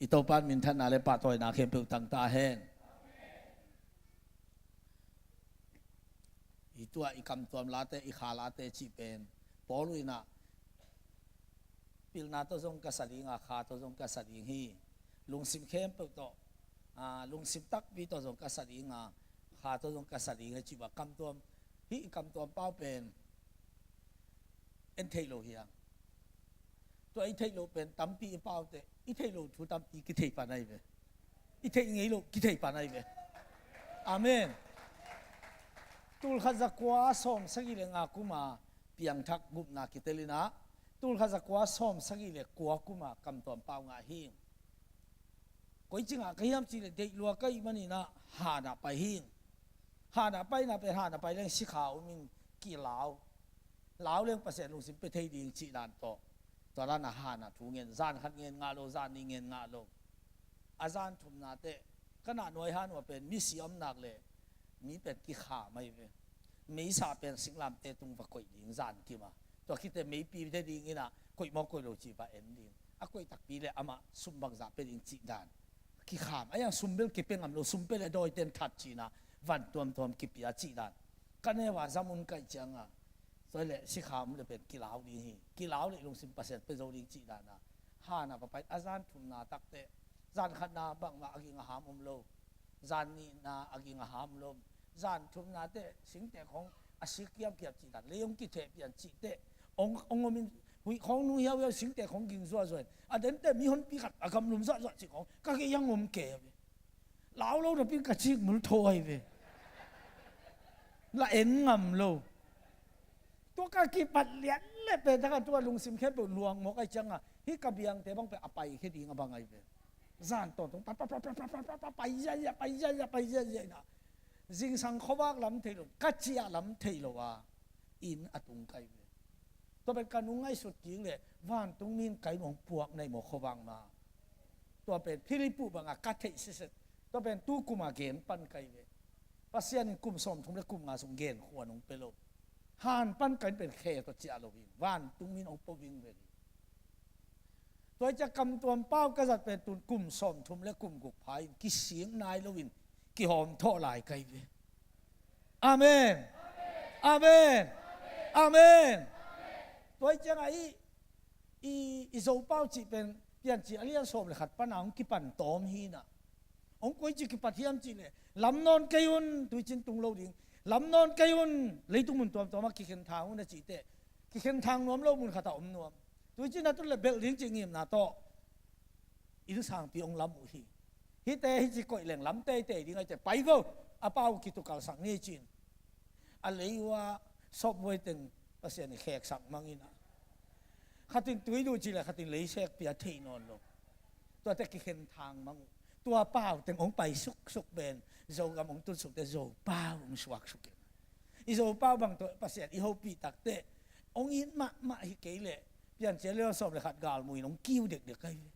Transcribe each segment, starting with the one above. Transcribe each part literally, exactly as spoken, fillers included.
I Topa in minthanna le pahtawina khempeuh tang ta hen. I tua i kamtuam late, i kha late cih pen Paul in ah, pilna tawh zong ka sa ding a, kha tawh zong ka sa ding hi. Lungsim khempeuh tawh, a, lungsim takpi tawh zong ka sa ding a, kha tawh zong ka sa ding hi, cih bang kamtuam, hih i kamtuam pau pen en theih lo hi hang. Tua i theih loh pen tampi i pau teh, i theih loh thu tampi kithei pan ahi ve. I theih ngei loh kithei pan ahi ve. Amen. Tul khat za kua sawm sagih le nga kum a piangthak gupna kitel in ah, tul khat za kua sawm sagih le kua kum a kamtuam pau ngah hi. Koi ci ngah ka hiam cih leh, deih lua ka hih manin ah Han ah pai hi. Han ah paina pen, Han ah pai leng sikha om in kilau. Lau leng Pasian lungsim pia thei ding cih dan tawh. Tua dan a Han ah thu ngen, zan khat ngen ngah lo, zan nih ngen ngah lo. A zan thumna teh, ka nahnuai Han uh ah pen misi om nak leh mi pen kikham ahi ve. Meisa pen singlamteh tung va koih ding zan kim a. Tua khit teh meipi thei ding in ah, koih maw koih lo cih va en ding. A koih takpi leh amah sum bangzah pia ding cih dan. Kikham, a yang sum bel kipia ngam lo, sum pia leh dawite in that cih in ah, van tuamtuam kipia cih dan. Ka neu a zam un kaih ciang a, tua leh sikha om leh pen kilau ding hi. Kilau leh lungsim Pasian pia zo ding cih dan a. Han ah va pai, a zan thumna tak teh, zan khatna bangmah a ging a ham om lo. Zan nihna a ging a ham lo. Zan thumna teh, singteh khong a sik kiamkiam cih dan, lei hong kitheh pian cih teh, hong, hong om in, huih khong nung hiauhiau, singteh khong ging zuahzuah in, a den teh mihonpi khat a gamlum zuahzuah cih khong ka gei hang om kei a ve. Lau lo napi in ka cikmul tho ahi ve. La en ngam lo. Tua ka kipat lian leh pen tak a, tua lungsim khempeuh luang mawk ahih ciang a, hih ka biangte bang pen a paikhia ding a bang ahi ve. Zan tawntung pa, pa, pa, pai ziahziah, pai ziahziah, pai ziahziah in ah, zingsang khuavak lam thei lo, ka ciah lam thei lo a inn a tung ka hi ve. Tua pen ka nung ngaihsut kik leh, vantungmi in ka inn hong puak na hi maw, khuavak ma. Tua pen Philip uh bang a ka theih siset. Tua pen tu kum a gen pan ka hi ve. Pasian in kum sawmthum le kum nga sung genkhuan hong pia lo. Han pan ka inn pen khe tawh ciah lo hi. Vantungmi in hong pua vingveng hi. Tua hi ciang kamtuam pau ka zat pen tun kum sawmthum le kum guk pha in kisik nai lo in kihawm thawh lai ka hi ve. Amen. Amen. Amen. Tua hi ciang a i, i, i Zopau cih pen Piancil a lian sawm le khat pan a hong kipan tawm hi in ah. Hong koici kipat hiam cih leh, lam nawn kei un, tuicin tung lo ding. Lam nawn kei un, leitung mun tuamtuam ah kikhen thang un a cih teh, kikhen thang nuam lo mun khat ah om nuam. Tuicin a tun leh belh ding cih ngimna tawh innsangpi hong lam uh hi. Hihte hici koih leng lam teitei ding ahih teh, pai vo, a pau kitukalsak ni ci-in. A lei uh ah sawpvuai teng Pasian in kheksak mang in ah, khat in tui duh cih leh khat in lei sek pia thei nawn lo. Tuate kikhen thang mang uh. Tua pau teng hong pai suksuk pen, Zogam hong tun suk teh Zopau hong suak suk in. I Zopau bang tawh Pasian i hopih tak teh, hong it mahmah hi kei leh, Piancil a lian sawm le khat galmui in hong kiu dekdek ahi ve.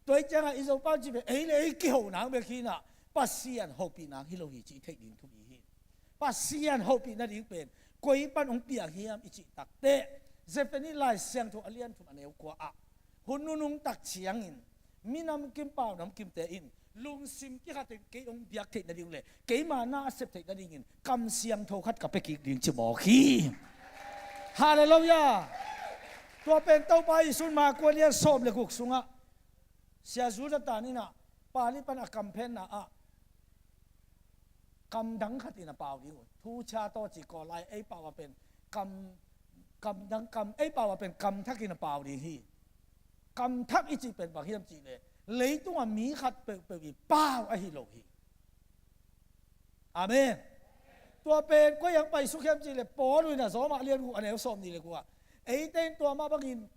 Tua hi ciang a i Zopau cih pen ei le ei kiho nang bek hi in ah, Pasian hopih nang hi lo hi cih i theih ding thupi hi. Pasian hopih nading pen koi pan hong piang hiam i cih tak teh, Zephaniah Lai Siangtho a lian thum a neu kua ah, hun nunung tak ciangin minam kim pau namkimte in lungsim kikhat in kei hong biak theih nading leh keima na a sep theih nadingin kam siangtho khat ka pia kik ding ci mawk hi. Halleluiah. Tua pen Topa Jesuh in Marka a lian sawm le guk sungah, Sia Jonathan in ah Pilate pan a kamphenna ah kam dang khat in a pau ding uh. Thucha tawh ci kawl lai, ei pau a pen kam, kam dang kam, ei pau a pen kam thak in a pau ding hi. Kam thak i cih pen bang hiam cih leh, leitung a mi khat peuhpeuh i pau ahi lo hi. Amen. Tua pen koi hang paisuk hiam cih leh, Paul in a Roma lian guk a neu sawm nih le guk ah, eite in tua mah bangin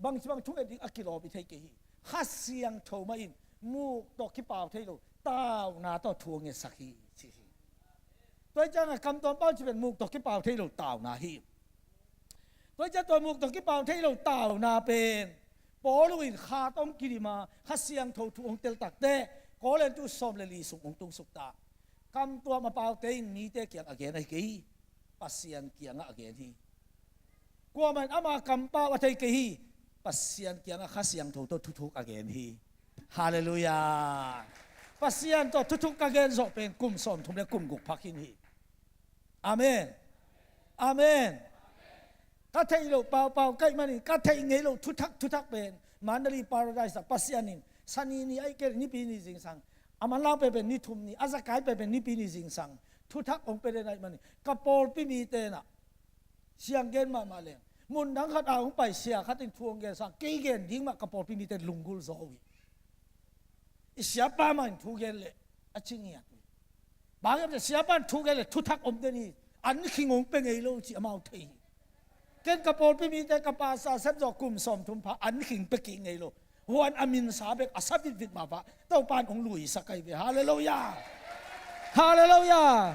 bangci bang thunget ding a kilawm i thei kei hi. Kha Siangtho mah in muk tawh kipau thei lo tauna tawh thu a ngetsak hi ci hi. Tua hi ciang a kamtuam pau cih pen muk tawh kipau thei lo tauna hi. Tua hi ciang tua muk tawh kipau thei lo tauna pen Paul in kha tawh hong kidim a, Kha Siangtho thu hong tel tak teh, Korin tu sawm le li sung hong tung suk ta. Kamtuam a paute in mite kiang a gen ahi kei hi. Pasian kiangah a gen hi. Kuamah in ama kampau a thei kei hi. Pasian kiangah Kha Siangtho tawh thuthuk a gen hi. Halleluiah. Pasian tawh thuthuk ka gen zawh pen kum sawmthum le kum guk phak khin hi. Amen. Amen. Ka theih loh paupau ka hih manin ka theih ngei loh thuthak thuthak pen Mandalay Paradise ah Pasian in Sani ni ahih kei leh Nipi ni zingsang, a manlang penpen ni thum ni, a zakai penpen Nipi ni zingsang thuthak hong pia den ahih manin ka pawlpi mite in ah siang gen mahmah leng, mun dang khat a hong pai sia khat in thu hong gen sang, kei gen ding mah ka pawlpi mite lunggulh zaw uh hi. I siapa mah in thu gen leh a ci ngiat uh hi. Bang hiam cih leh siapa in thu gen leh thuthak om den hi. An khing hong pia ngei lo cih amau thei hi. Ken ka pawlpi mite ka pastor sem zawh kum sawmthum pha an khing pia kik ngei lo. Huan a minsa bek a sa vitvit mah pha Topa in hong luisak ahi ve. Halleluiah. Halleluiah.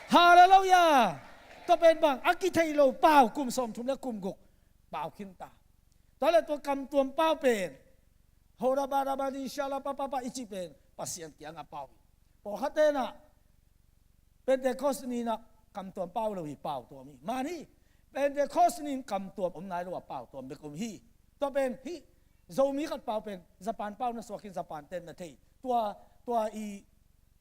Halleluiah. Tua pen bang a kitheih loh pau kum sawmthum le kum guk pau khin ta. Tua leh tua kamtuam pau pen Horabarabadi shalapapapa i cih pen Pasian kiangah pau hi. Pawlkhatte in ah Pentecost ni in ah kamtuam pau lo hi, pau tuam hi. Man hi, Pentecost ni in kamtuam om nai lo a pau tuam bek om hi. Tua pen hih Zomi khat pau pen Japan pau na suak in Japan ten na thei. Tua, tua i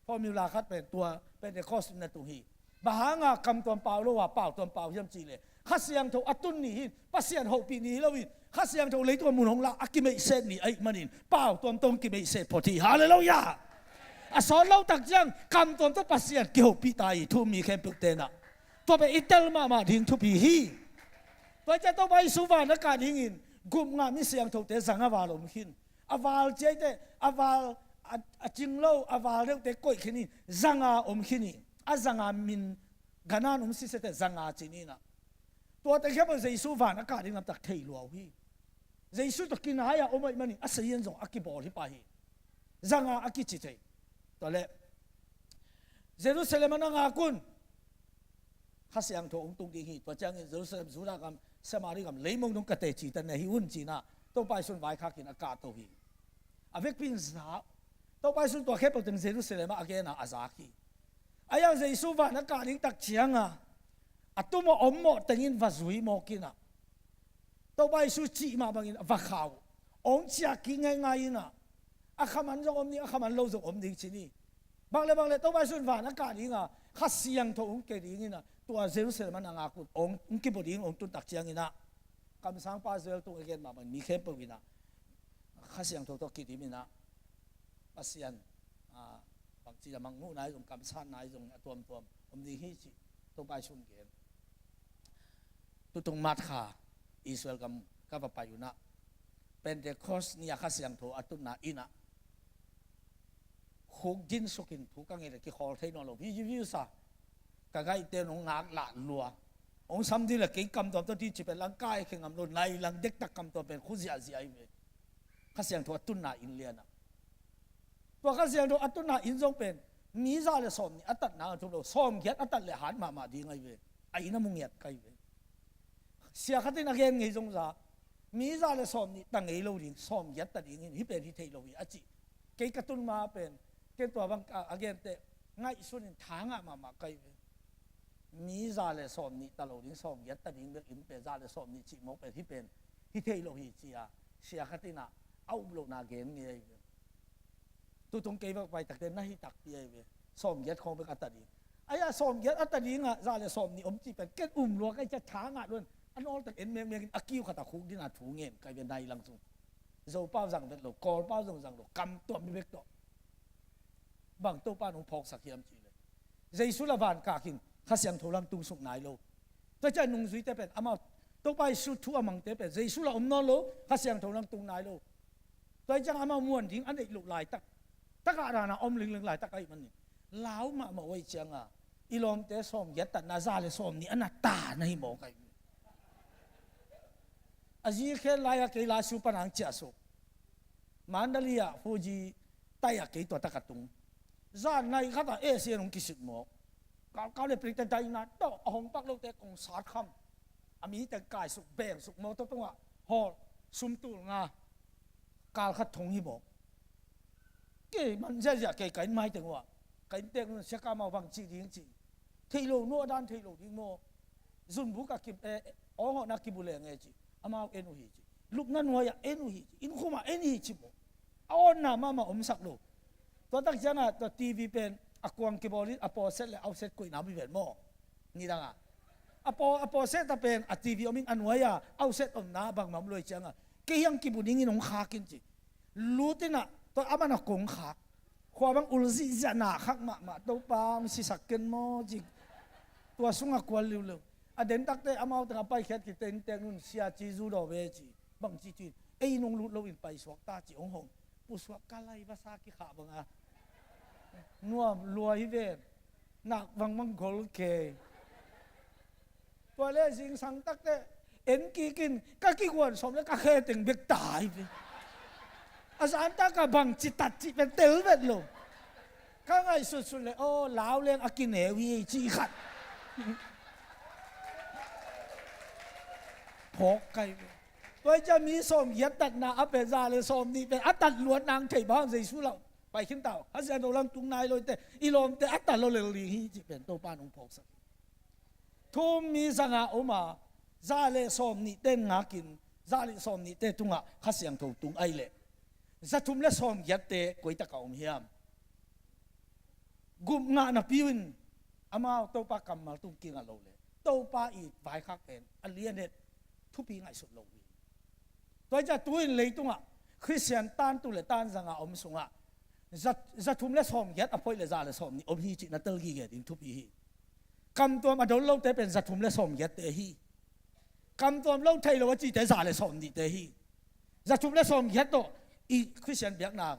formula khat pen tua Pentecost na tung hi. Bang hanga kamtuam pau lo a pau tuam pau hiam cih leh Kha Siangtho a tun ni hi in, Pasian hopih ni hi lo in, Kha Siangtho leitung a mun hong lak a kimeihset ni ahih manin pau tuam tawh hong kimeihset phot hi. Halleluiah. A sawt lo tak ciang kamtuam tawh Pasian kihopih ta hi, thu um mi khempeuhte in ah. Tua pen i tel mahmah ding thupi hi. Tua ciang Topa Jesu van a kah dingin gupna mi siangthote zanga val om khin. A val ciangte, a val a, a cing lo, a val deuhte koih khin in zanga om khin hi. A zanga min, Kanaan um sisete zanga ci ni in ah. Tua teng khempeuh Jesu van a kah ding lamtak thei lua uh hi. Jesu tawh kinai a om ahih manin a sazian zong a kibawl hi pah hi. Zanga a kici thei. Tua leh Jerusalem ah na ngak un. Kha Siangtho hong tung ding hi. Tua ciangin Jerusalem, Judah gam, Samaria gam, leimong dong ka teci tan na hi un ci in ah Topa Jesu in vaikhak in a kahto hi. A vekpi in za, Topa Jesu in tua khempeuh teng Jerusalem ah a gen a, a zak hi. Ahi hang Jesu van a kah ding tak ciangin a tum a om mawh tengin va zui mawk in ah Topa Jesu cih mah bangin va khau. Hong ciah kik ngeingai in ah, a khaman zong om ding, a khaman lo zong om ding ci ni. Bang le bang le Topa Jesu in van a kah ding a, Kha Siangtho hong keh ding in ah, tua Jerusalem ah na ngak un, hong, hong kibua ding hong tun tak ciangin ah, kamsangpa Joel tung a gen mah bangin mi khempeuh in ah Kha Siangtho tawh kidim in ah, Pasian, ah, bangci a mangmuhna ahi zong, kamsatna ahi zong a tuamtuam om ding hi cih Topa Jesu in gen. Tutung March kha Israel gam ka va pai un ah, Pentecost ni a Kha Siangtho a tunna inn ah khukdin sukin thu ka ngen leh kikhawl thei nawn lo hi, hi, hi sa. Ka gaihte in hong ngak lah lua. Hong sam ding leh kei kamtuam tawh ding ci pen lang kai khe ngam lo, nai lang dektak kamtuam pen khu ziahziah ahi ve. Kha Siangtho a tunna inn lian ah. Tua Kha Siangtho a tunna inn zong pen mi za le sawmnih a tatna a thup lo, sawmgiat a tat leh hat mahmah ding ahi ve. A inn a mu ngiat ka hi ve. Sia khat in a gen ngei zong za, mi za le sawmnih ta ngei lo ding, sawmgiat ta ding in, hih pen hi thei lo hi a ci. Kei ka tun ma pen, ken tua bang a, a gente ngaihsun in tha ngah mahmah ka hi ve. Mi za le sawmnih ta lo ding, sawmgiat ta ding bek inn pen, za le sawmnih cih mawk pen, hih pen hi thei lo hi ci a, sia khat in ah a up lohna gen ngei ahi ve. Tutung kei bek pai takte na hi takpi ahi ve. Sawmgiat khawng bek a ta ding. Ahi a sawmgiat a ta ding a, za le sawmnih om cih pen ken um lua ka hi cia, tha ngah lua in, a nawltak en mengmeng in a kiu khat a khukdin a thu ngen ka hi ve, nai lang sung. Zopau zang vet lo, Kawlpau zong zang lo, kamtuam mi bek tawh. Bang Topa in hong phawksak hiam cih leh, Jesu lah van kah khin, Kha Siangtho lang tung suk nai lo. Tua ciang nungzuite pen amau, Topa Jesu thu a mangte pen Jesu lah om nawn lo, Kha Siangtho lang tung nai lo. Tua ciang amau muan ding a neih loh laitak, takah dan a om lingling laitak ahih manin, lau mahmah uh ahih ciangin i lawmte sawmgiat tatna za le sawmnih a na ta na hi mawk ahi. A zi khen lai a kei lai su pan ang ciah suk. Mandalay ah Fuji tai ah kei tua tak a tung. Zan nai khat ah A C in hong kisik mawk. Kau kau le prik ta daina tawh a hong pak lote kong sat kham. A mi teng kai suk, beng suk, mawtaw tungah hawl, sum tul nga. Kal khat thong hi mawk. Kei man ziahziah kei ka inn mai teng uh ah. Ka inn teng uh siaka mau bang ci ding ci. Thei lo, no a dan thei lo ding maw. Zunbuk a ki, eh, awng awhna kibu leng e ci. Amau en uh hi ci. Lupna nuai-ah en uh hi, innkhum ah en hi ci maw. A awnna mahmah omsak lo. Tua tak ciangah tua T V pen a kuang kibawl in a pawset le auset koihna mi ven maw. Nidangah a paw, a pawset a pen a T V om in a nuai-ah auset omna bangmah om lo hi ciangah kei hiang kibun ingin hong khak in ci. Lut inah tua a man a kong khak. Khua bang ul zihziah na khak mahmah, Topa hong sisak ken maw ci. Tua sungah kual liuleu. A den takte amau tengah paikhiat kitengteng un sia ci zu daw ve ci. Bang ci ci. Ei nong lut loin paisuak ta ci hong hong. Pusuak ka lai vasa kikhah banga. Nuam lua hi ven. Nak vangvang gol kei. Tua le zingsang takte en kikin ka kiguan sawm le ka khe teng bek tai ve. A zanta ka bang citat cih pen tel vet lo. Ka ngaihsutsut le aw lau leng a kineu hi cih khat. Phawk kai ve. Tua hi ciah mi sawmgiat tatna a pen za le sawmnih pen a tat luat nang thei bang Jesu lau. Pai khin tau. Kha Siangtho lam tung nai lo i te i lawmte a tat lo lel ding hi cih pen Topa nong phawksak. Thum mi zanga om a, za le sawmnihte ngakin, za le sawmnihte tungah Kha Siangtho tung ai leh za thum le sawmgiatte koi takah om hiam? Gup ngah napi uh in amau Topa kammal tung kingah lo le Topa i vaikhak pen a lian het thupi ngaihsut lo uh hi. Tua hi ciah tu in leitungah Khristian tantu le tanzanga om sungah za, za thum le sawmgiat a phoih le za le sawmnih om hi cih na tel gige ding thupi hi. Kamtuam a don lote pen za thum le sawmgiatte hi. Kamtuam lo thei lo a cite za le sawmnihte hi. Za thum le sawmgiat tawh i Khristian biakna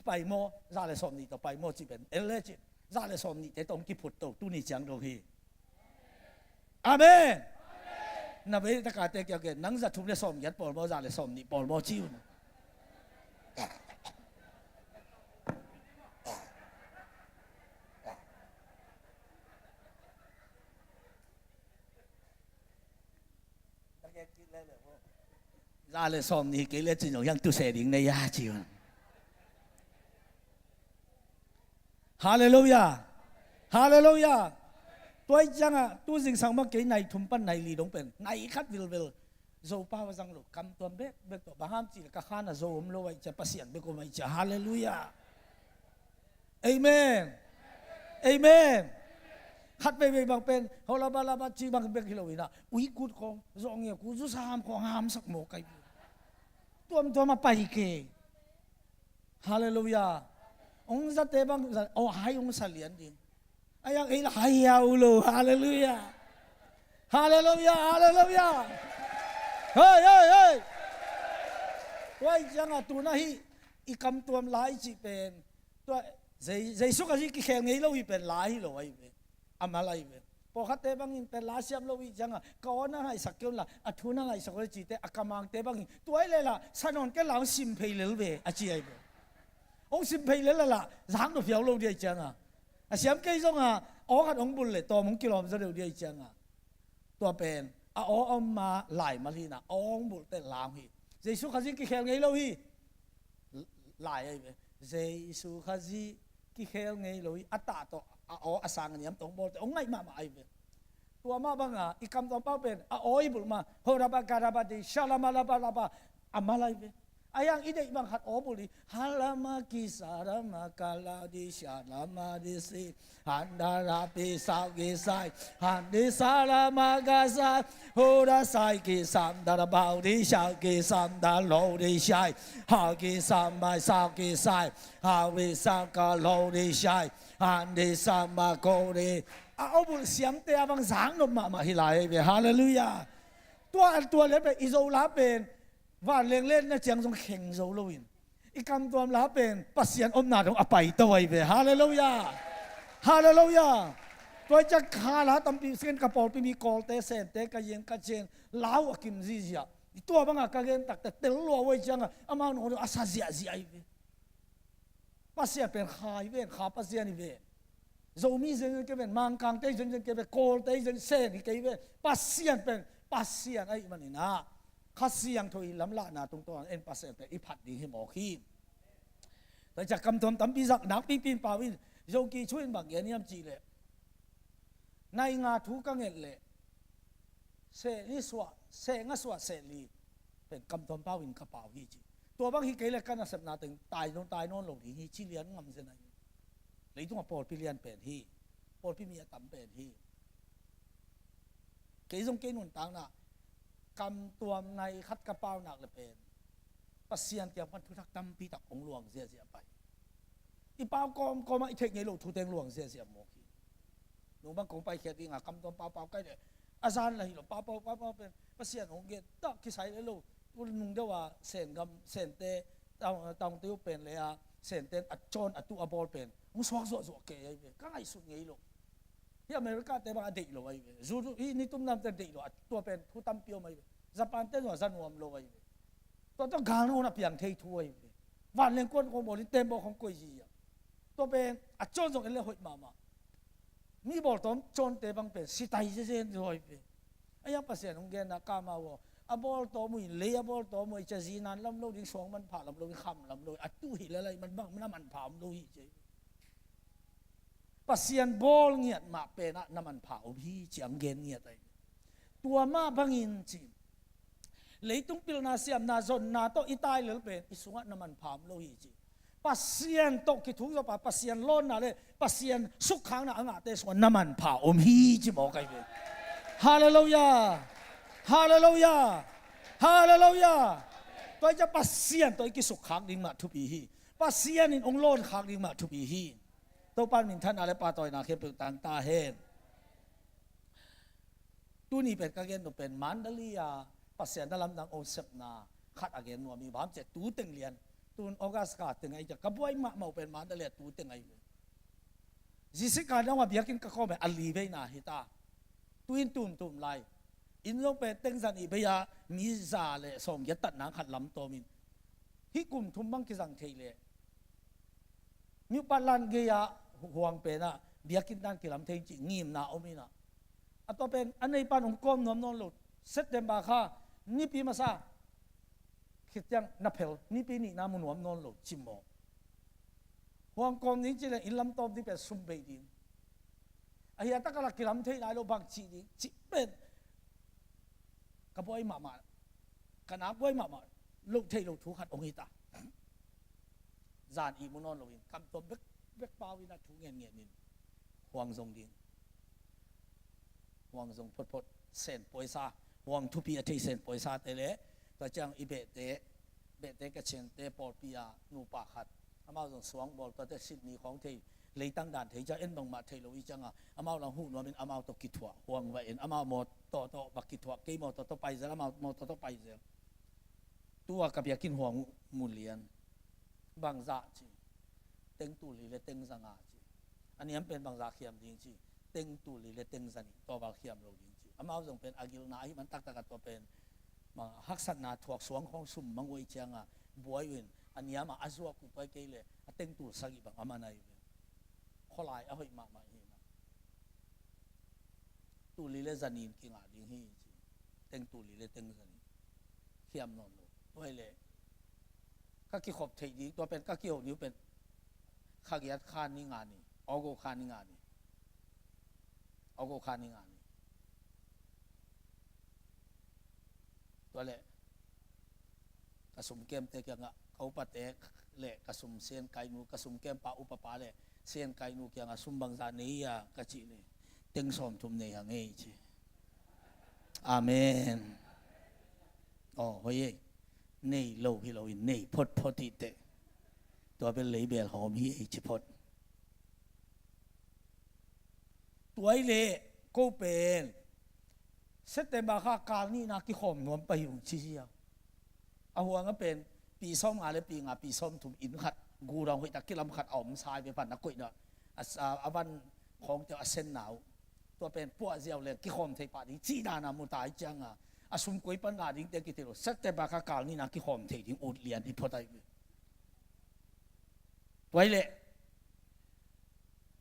pai maw, za le sawmnih tawh pai maw cih pen en le cih za le sawmnihte tawh hong kiphut to tuni ciang dong hi. Amen. Na vei takate kiau ke nang za thum le sawmgiat pawl maw, za le sawmnih pawl maw ci un. Za le sawmnih kei le cin zong hiang tu se ding nei a ci un. Halleluiah. Halleluiah. Tua hi ciangah tu zingsang bang kei nai thum pan nai li dong pen nai khat vilvel Zopa va zang lo kamtuam bekbek tawh bang ham cih le ka khan a zo om lo aih cia Pasian bek om aih cia. Halleluiah. Amen. Amen. Khat veivei bang pen ho laba laba ci bang bek hi lo inah ui kut khong zawh ngia ku zu sam khong hamsak maw kai. Tuamtuam a pai ke. Halleluiah. Ong zate bang za aw hai ong sa lian ding. A yang ei la hai hiau lo. Halleluiah. Halleluiah. Halleluiah. Hei hei hei. Tua i ciangah tuna hi i kamtuam lai cih pen tua Jesu Khazih kikhel ngei lo hi pen lai hi lo ahi ve. A mal ahi ve. Pawlkhatte bangin pen la siam lo hi cianga ka aw na ngaihsak kei unla a thu na ngaihsak uh le cite a kamangte bangin tua i lela sanawn ke la hong sim phei lel ve a ci ahi ve. Hong sim phei lel lala zak nop hiau lo dia i cianga a siam kei zonga aw khat hong bul le tawm hong kilawm zaw deuh dia i cianga. Tua pen a aw a om ma lai mal hina aw hong bulhte lam hi. Jesu Khazih kikhel ngei lo hi. Lai ahi ve. Jesu Khazih kikhel ngei lo hi a tah tawh a aw a sang a niam tawh hong bawlte hong ngaih mahmah ahi ve. Tua mah banga i kamtuam pau pen a aw i bulh ma horaba garaba di shalama laba laba a mal ahi ve. A yang i deih bang khat aw bulh hi. Halama kisarama kala di shalama di si. Handara pisau kisai handi salama kasai. Hura sai kisam dara bau di shau kisam dara lo di shai. Ha kisam mai sau kisai. Ha wi sam ka lo di shai. Handi sama ko di. A aw bulh siamte a bang zak nop mahmah hi lai ve. Halleluiah. Tua an tua le pen i zo la pen vanleng letna ciang zong kheng zo loin i kamtuam la pen Pasian omna dong a paito ahi ve. Halleluiah. Halleluiah. Tua i ciang kha la tampi seken ka pawlpi mi Kawlte Sente ka yeng ka cen lau a kim zizia. I tua banga ka gen takte tel lua uh ahi cianga amau nong a sa ziahziah ahi ve. Pasian pen kha hi ven, kha Pasian hi ve. Zomi zenzen kei ven, Mangkangte zenzen kei ve, Kawlte zen Sen hi kei ve. Pasian pen Pasian ahih maninah Kha Siangtho i lamlahna tungtawn en Pasian pen i phat ding hi mawk hi. Tua ciah kamtuam tampi zak nakpipi in pau in Zoki Chu in bang gen hiam cihleh nai nga thu ka nget leh seh ni suah seh nga suah seh li Kamtuam pau in ka pau hi ci. Tua bang hi kei le ka nasepna teng tai nawn, tai nawn lo ding hi ci lian ngam zen ahi. Leitungah pawlpi lian pen hi. Pawlpi mi a tam pen hi. Kei zong kei nuntakna kamtuam nai khat ka pau nak le pen Pasian kiang pan thuthak tampi tak hong luang ziahziah pai. I pau kawmkawm ah i theih ngei lo thu teng luang ziahziah mawk hi. Nung bang kong paikhiat ding a kamtuam paupau kai le a zan la hi lo, paupau paupau pen Pasian hong gen tak kisai le lo. Nung deuh a Sengam, Sente, Taung, Taungte uh pen le a Sente a cawn a tuh a bawl pen hong suak zuahzuah kei ahi ve. Ka ngaihsut ngei lo. Hi America te bang a deih lo ahi ve. Zu hi nitum namte deih lo, a tua pen thu tampi om ahi ve. Japan te zong a za nuam lo ahi ve. Tua tua galna hun a piang thei thu ahi ve. Vanleng kuan kong bawlin tembawk hong koih ziah. Tua pen a cawn zong en le hoih mahmah. Mi bawltawm cawnte bang pen sitai zezen zo ahi ve. A hiang Pasian hong genna ka mau aw. A bawltawm uh in lei a bawltawm uh a i cia zinan lam lo ding, suang manpha lam lo ding, kham lam lo ding, a tuh hi le lai man bang na manpha om lo hi cia. Pasian bawl ngiat mah penah na manpha om hi ci ang gen ngiat ahi. Tua mah bangin ci leitung pilna siamna zonna tawh i tai lel pen i sungah na manpha om lo hi ci. Pasian tawh kithuk zawpa Pasian lawnna le Pasian sukkhakna a ngahte sungah na manpha om hi ci mawk ahi ve. Halleluiah. Halleluiah. Halleluiah. Tua i cia Pasian tawh i kisukkhak ding mah thupi hi. Pasian in hong lawnkhak ding mah thupi hi. Topa minthanna le pahtawina khempeuh tang ta hen. Tuni pen ka gen nuam pen Mandalay a Pasian na lamdang onsepna khat a gen nuam hi. Bang hang hiam cih leh tu teng lian, tun August kha teng ahi ciang ka buai mahmah uh pen Mandalay a tu teng ahi ve. Jessica dong a biakinn ka kawm pen a li veina hi ta. Tu in tumtum lai. Inn zong pen teng za nih bei a mi za le sawmgiat tatna khat lamtawm in. Hih kum thum bang kizang thei leh mi upat lan gei-ah huang penah biakinn dan kilam thei cih ngimna om inah. A tua pen a neipan hong kawm nuam nawn lo. September kha nipi masa khit ciang na phel nipi nihna mu nuam nawn lo cimawh. Huang kawm ding cih leh inn lam tawm ding pen sum bei ding. A hiataka la kilam thei nai lo bang cih ding cih pen ka buai mahmah, ka nak buai mahmah loh theih loh thu khat hong hi ta. Zan ihmu nawn loin kamtuam bek, bek pau in a thu ngen ngen in huang zong ding. Huang zong photphot sen paisa, huang thupi a thei sen paisate le tua ciang i behte, behte ka ciangte pawlpi a nupa khat. Amau zong suang bawl tuate Sydney khawng thei, leitang dan thei ciang en bangmah thei lo i cianga amau lang huh nuamin amau tawh kithuah, huang va en, amau mawtaw tawh va kithuah, kei mawtaw tawh paizel, amau mawtaw tawh paizel. Tua ka biakinn huang uh mu lian. Bangzah ci. Teng tul li le teng za nga ci. A niam pen bangzah khiam ding ci. Teng tul li le teng za nih tua val khiam lo ding ci. Amau zong pen a gilna ahi man taktak a tua pen haksatna thuak suang khawng sum mang uh i cianga buai uh in a niam a a zuak uh pai kei le a teng tul sagih bang a man ahi uh in. Khualai a hoih mahmah hi na. Tul li le za nih in kingah ding hi ci. Teng tul li le teng za nih. Khiam nawn lo. Tua hi le ka kikhop theih ding, tua pen ka kiho ni uh pen kha giat kha ni nga ni, August kha ni nga ni. August kha ni nga ni. Tua le ka sum kemte kiangah ka upate le ka sum sen kainu, ka sum kempa upapa le sen kainu kiangah sum bangzah nei a ka cih le teng sawmthum nei hang ei ci. Amen. Aw, hoi ei. Nei lo hi loin nei photphot hi teh. Tua bel leibel hawm hi ei ci phot. Tua hi leh ko pen September kha kal nihna kikhawm nuam pah hi ung ci hi a. A huang a pen pi sawm nga le pi nga, pi sawm thum inn khat, gudang hoihtak kilam khat a om sai ve pan a koihna a, a van khawngte a senna uh. Tua pen puah ziau leng kikhawm thei pah ding cih dana mu ta hi cianga a sum koi pan ngah dingte kithei lo. September kha kal nihna kikhawm thei ding ut lian hi phot ahi ve. Tua hi leh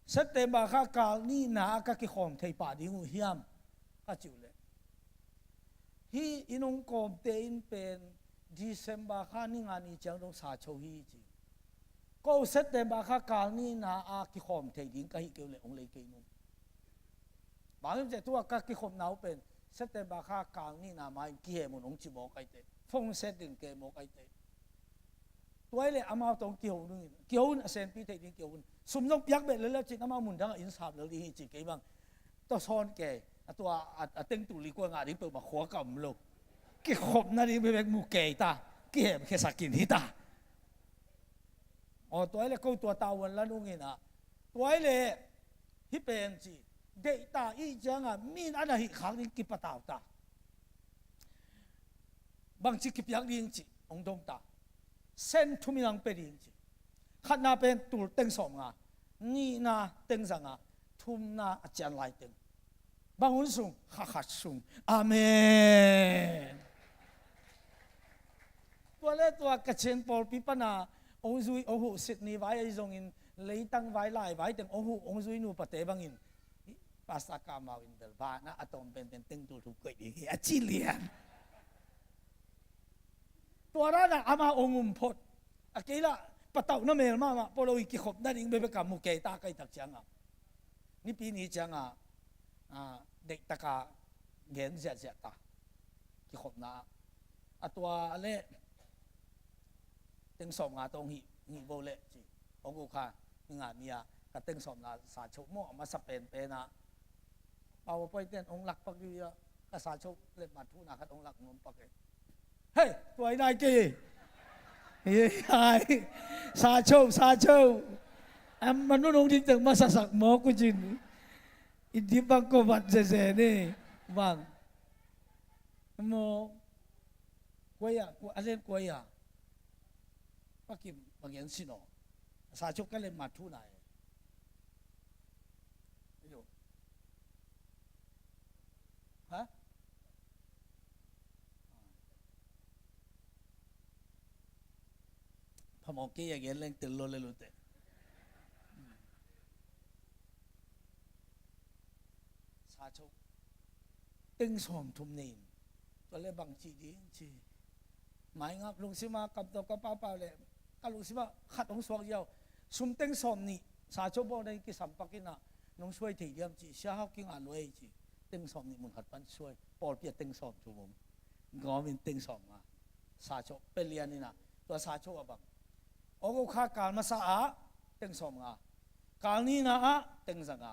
September kha kal nihna a ka kikhawm thei pah ding uh hiam ka cih uh leh hih i nungkawmte in pen December kha ni nga ni ciang dong sa cho hi ci. Ko September kha kal nihna a kikhawm thei ding ka hi kei uh leh hong lei kei nung. Bang hiam cih leh tua ka kikhopna uh pen September kha kal nihna ma-in kihem un hong ci mawk ahi teh. Phone set ding kei mawk aite. Tua ahih leh amau tawh kiho ding in, kiho in, a senpi theih ding kiho in. Sum zong piak beh lel leu cin amau mun dangah inn sap lel ding hi ci kei bang. Tua sawn kei, a tua a, a tengtul li kua ngah ding peuhmah khua ka om lo. Kikhopna ding bekbek mu kei ta, kihemkhiasak in hi ta. Aw, tua ahih leh ko tua tavuan la nung in ah. Tua ahih leh hih pen ci, deihta i hih ciangah mi in a na hih khak ding kipatau ta. Bangci kipiak ding ci hong dong ta. Sen thum in hong pia ding ci. Khatna pen tul teng sawmnga, nihna teng zanga, thumna a cian lai teng. Bang hun sung? Kha khat sung. Amen. Tua leh tua ka cin pawlpi pana hong zui, hong huh Sydney vai ahi zongin, leitang vai, lai vai teng hong huh, hong zui nupate bangin, Pastor Kamau in bel vanah a tawm penpen tengtul thum koih ding hi a ci lian. Tua danah amah hong um phot. A kei lah patauhna mel mahmah pua lo hi, kikhopna ding bekbek a mu kei ta ka hih tak ciangah. Nipi ni ciangah, ah, deihtak a gen ziahziah ta. Kikhopna ah. A tua leh teng sawmnga tawh hong hih, hih vo leh ci. Hong uh kha, ni nga ni a, ka teng sawmna sa choh maw, a masa penpen ah. PowerPoint ten hong lak pak dih a, ka sa choh letmat thuhna khat hong lak nuam pak e. Hei, tua hi nai kei. Hei, hai. Sa choh, sa choh. Am, manun hong ding teng masa sak maw ku cin. I dip bang ko vat zeze ni. Bang. Maw. Kuai a, kua, a len kuai a. Pakim, pagian sin aw. Sa choh ka letmat thuhna e. Ayo. Ha? Phamawh kei a gen leng tel lo le lute. Sa choh. Teng sawmthum nei in. Tua leh bang ci ding ci. Mai ngap lungsima kam tawh ka paupau leh. Ka lungsima khat hong suak ziau. Sum teng sawmnih. Sa choh bawl ding kisam pak in ah. Nong suai thei diam ci. Sia hau kingah luai ci. Teng sawmnih mun khat pan suai. Pawlpi a teng sawmthum om. Gawm in teng sawmnga. Sa choh pia lian in ah. Tua sa choh a bang. August kha kal masa ah teng sawmnga. Kal nihna ah teng zanga.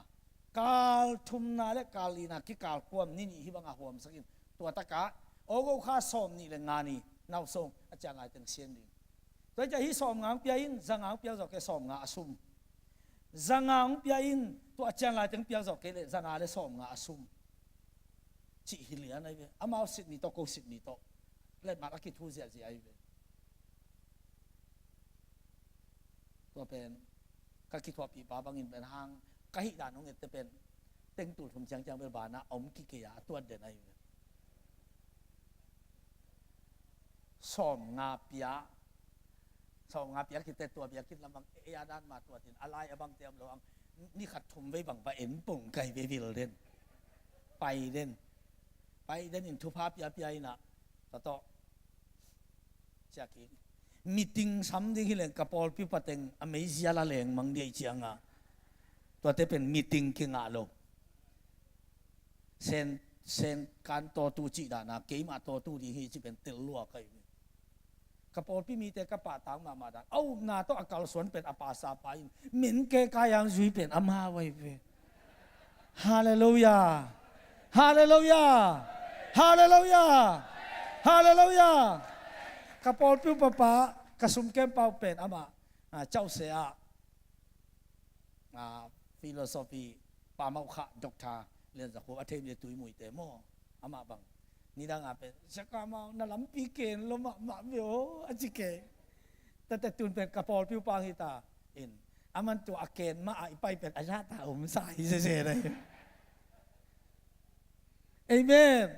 Kal thumna le kal lina kikal kuam ni nih hih banga huamsak in. Tua takah August kha sawmnih le nga ni nausong a cianglai teng sian ding. Tua hi ciah hih sawmnga hong pia in, zanga hong piak zawh kei, sawmnga a sum. Zanga hong pia in, tua a cianglai teng piak zawh kei leh zanga le sawmnga a sum. Cih hi lian ahi ve. Amau sit ni tawh, ko sit ni tawh. Letmat a kithu ziahziah ahi ve. Tua pen ka kithuahpihpa bangin pen hang ka hih dan hong ette pen teng tul thum ciangciang bel banah a om kikei a, a tuat den ahi ve. Sawmnga pia, sawmnga pia kitet tua biakinn lam bang ei a dan mah tuatin a lai a bangte om lo ang. Ni khat thum vei bang va en pong kai ve vil den. Pai den. Pai den in thupha piapia inah. Tua tawh ciah kik. Meeting sam ding hileng ka pawlpi pateng a meizia la lengmang dih cianga. Tuate pen meeting kingah lo. Sen, sen kan tawtu cih dana keimah tawtu ding hi cih pen tel lua ka hi. Ka pawlpi mite ka pahtak mahmah dan a upna tawh a kalsuan pen a pasapa in min ke kai ang zui pen ama vai ve. Halleluia. Halleluia. Halleluia. Halleluia. Ka pawlpi papa, ka sumkem pau pen ama, ah, cause ah, ah, philosophy pamau kha Doctor Lian Za Khup a theim le tui muite maw? Amah bang nidang a pen siaka mau na lampi ken lo mahmah ve aw a ci kei. Tate tun pen ka pawlpi upang hita in, aman tua a ken mah a i pai pen a zahta om sa hi zeze na hi. Amen.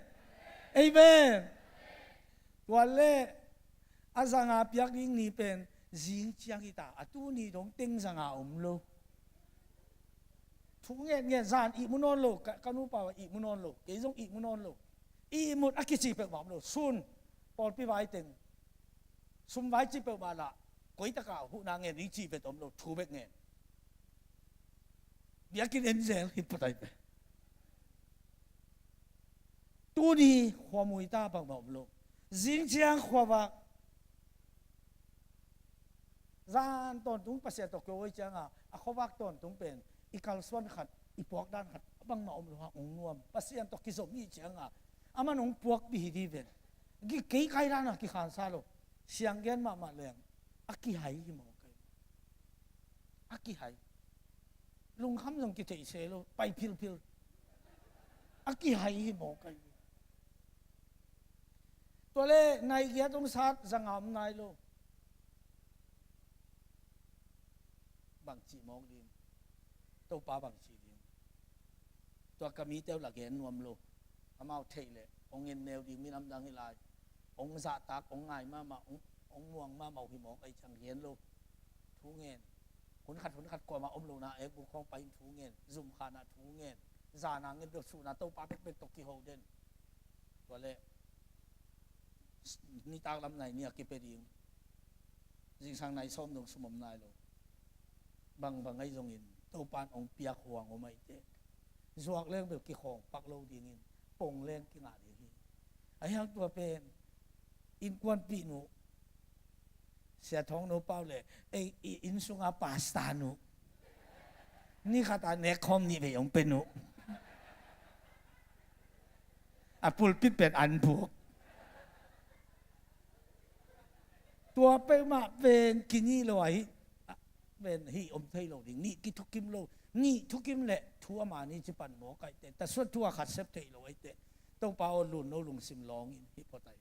Amen. Tua le a zanga piak ding ni pen zing ciang hita, a tu ni dong teng zanga om lo. Thu ngetnget zan ihmu nawn lo, ka, ka nupa ihmu nawn lo, kei zong ihmu nawn lo. Ihmut a kici peuhmah om lo, sun, pawlpi vai teng, sum vai ci peuhmah lah, koitaka huhna ngen ding ci vet om lo, thu bek ngen. Biakinn en zel hi patai pe. Tuni khuamui ta bangmah om lo. Zing ciang khuavak zan tawntung Pasian tawh kio oi cianga, a khuavak tawntung pen i kalsuan khat, i puakdan khat a bangmah om lo hang ong nuam. Pasian tawh kizom i cianga, aman ong puakpih hi di ven. Kei kai dana kikhansa lo. Sianggen mahmah leng a kihai hi maw kai? A kihai. Lungkham zong kitheih se lo, pai philphil. A kihai hi maw kai? Tua le nai giat hong sat, zanga om nai lo. Bang cih mawk ding? Topa bang ci ding? Tua ka mite uh la gen nuam lo. Amau theih leh hong en neu ding minam dang hi lai. Hong zahtak, hong ngai mahmah, hong, hong muang mahmah uh hi mawk, ahi ciang gen lo. Thu ngen. Hun khat hun khat kuamah om lohna ekbuk khawng pai in thu ngen. Zumkhanah thu ngen. Zana ngen bek, suhna Topa bekbek tawh kiho den. Tua le nitak lam nai nih a kipia ding. Zingsang nai sawm dong sum om nai lo. Bangbang ahi zongin Topa in hong piak huang om ahih teh, zuak leng bel kikhawng pak lo dingin, pong leng kingah ding hi. Ahi hang tua pen innkuanpih nu, Sia Thawng No Pau le ei, i inn sunga pasta nu, ni khata nek khawm nih vei hong pia nu. A pulpit pen an buk. Tua peuhmah pen kinih lo ahi. Pen hih om thei lo ding. Nih kithukim lo. Nih thukim leh thu a mani ci pan maw kai teh. Tasuan thu a khat sep thei lo ahi teh. Topa aw, Lun No lungsim lawngin hih pawtai.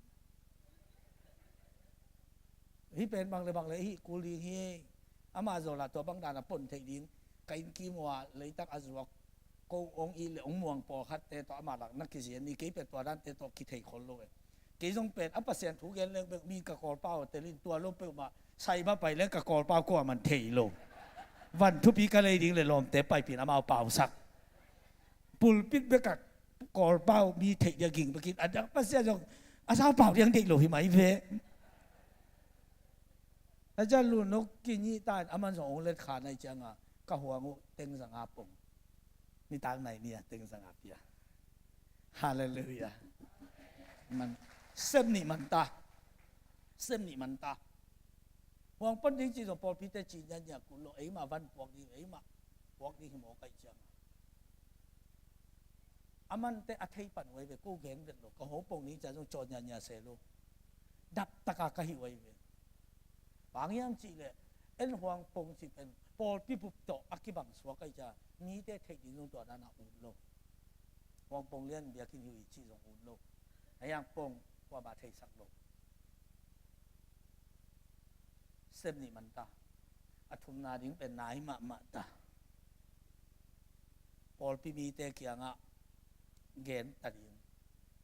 Hih pen bang le bang le hih kul ding hi. Amah zawlah tua bang dana pon theih ding. Ka inn kim uh a leitak a zuak ko hong it le hong muang pawlkhatte tawh amah lak na kizian ni. Kei pen tua dante tawh kithei khol lo e. Kei zong pen a Pasian thu gen leng bek mi ka kawlpau telin tua lo peuhmah sai mah pai leng ka kawlpau kuaman thei lo. Van thupi ka lei ding le lawmte paipin amau pausak. Pulpit bekah kawlpau mi theih dia ging bekin a dang Pasian zong a saupau diang deih lo hi mai ve. A jan lu nok kinih tan aman zong ong let kha nai cianga ka huang uh teng zanga pong. Nitak nai nia teng zanga pia. Halleluiah. Man, sem nih man ta. Sem nih man ta. Huang pon ding ci zong pawlpite ci nia nia kul lo, eimah van puak ding, eimah puak ding hi maw kai cianga. Amante a thei pan uai ve, ko gen vet lo, ka ho pong ni cia zong caw nia nia se lo. Dap taka ka hi uai ve. Bang hiam cih leh, en huang pong cih pen pawlpi bup tawh a kibang suak ai cia, mite theih ding zong tua dana ut lo. Huang pong lian biakinn hi uh hi cih zong ut lo. A hiang pong kuamah theisak lo. Sem nih man ta. A thumna ding pen nai mahmah ta. Pawlpi mite kiangah gen ta ding.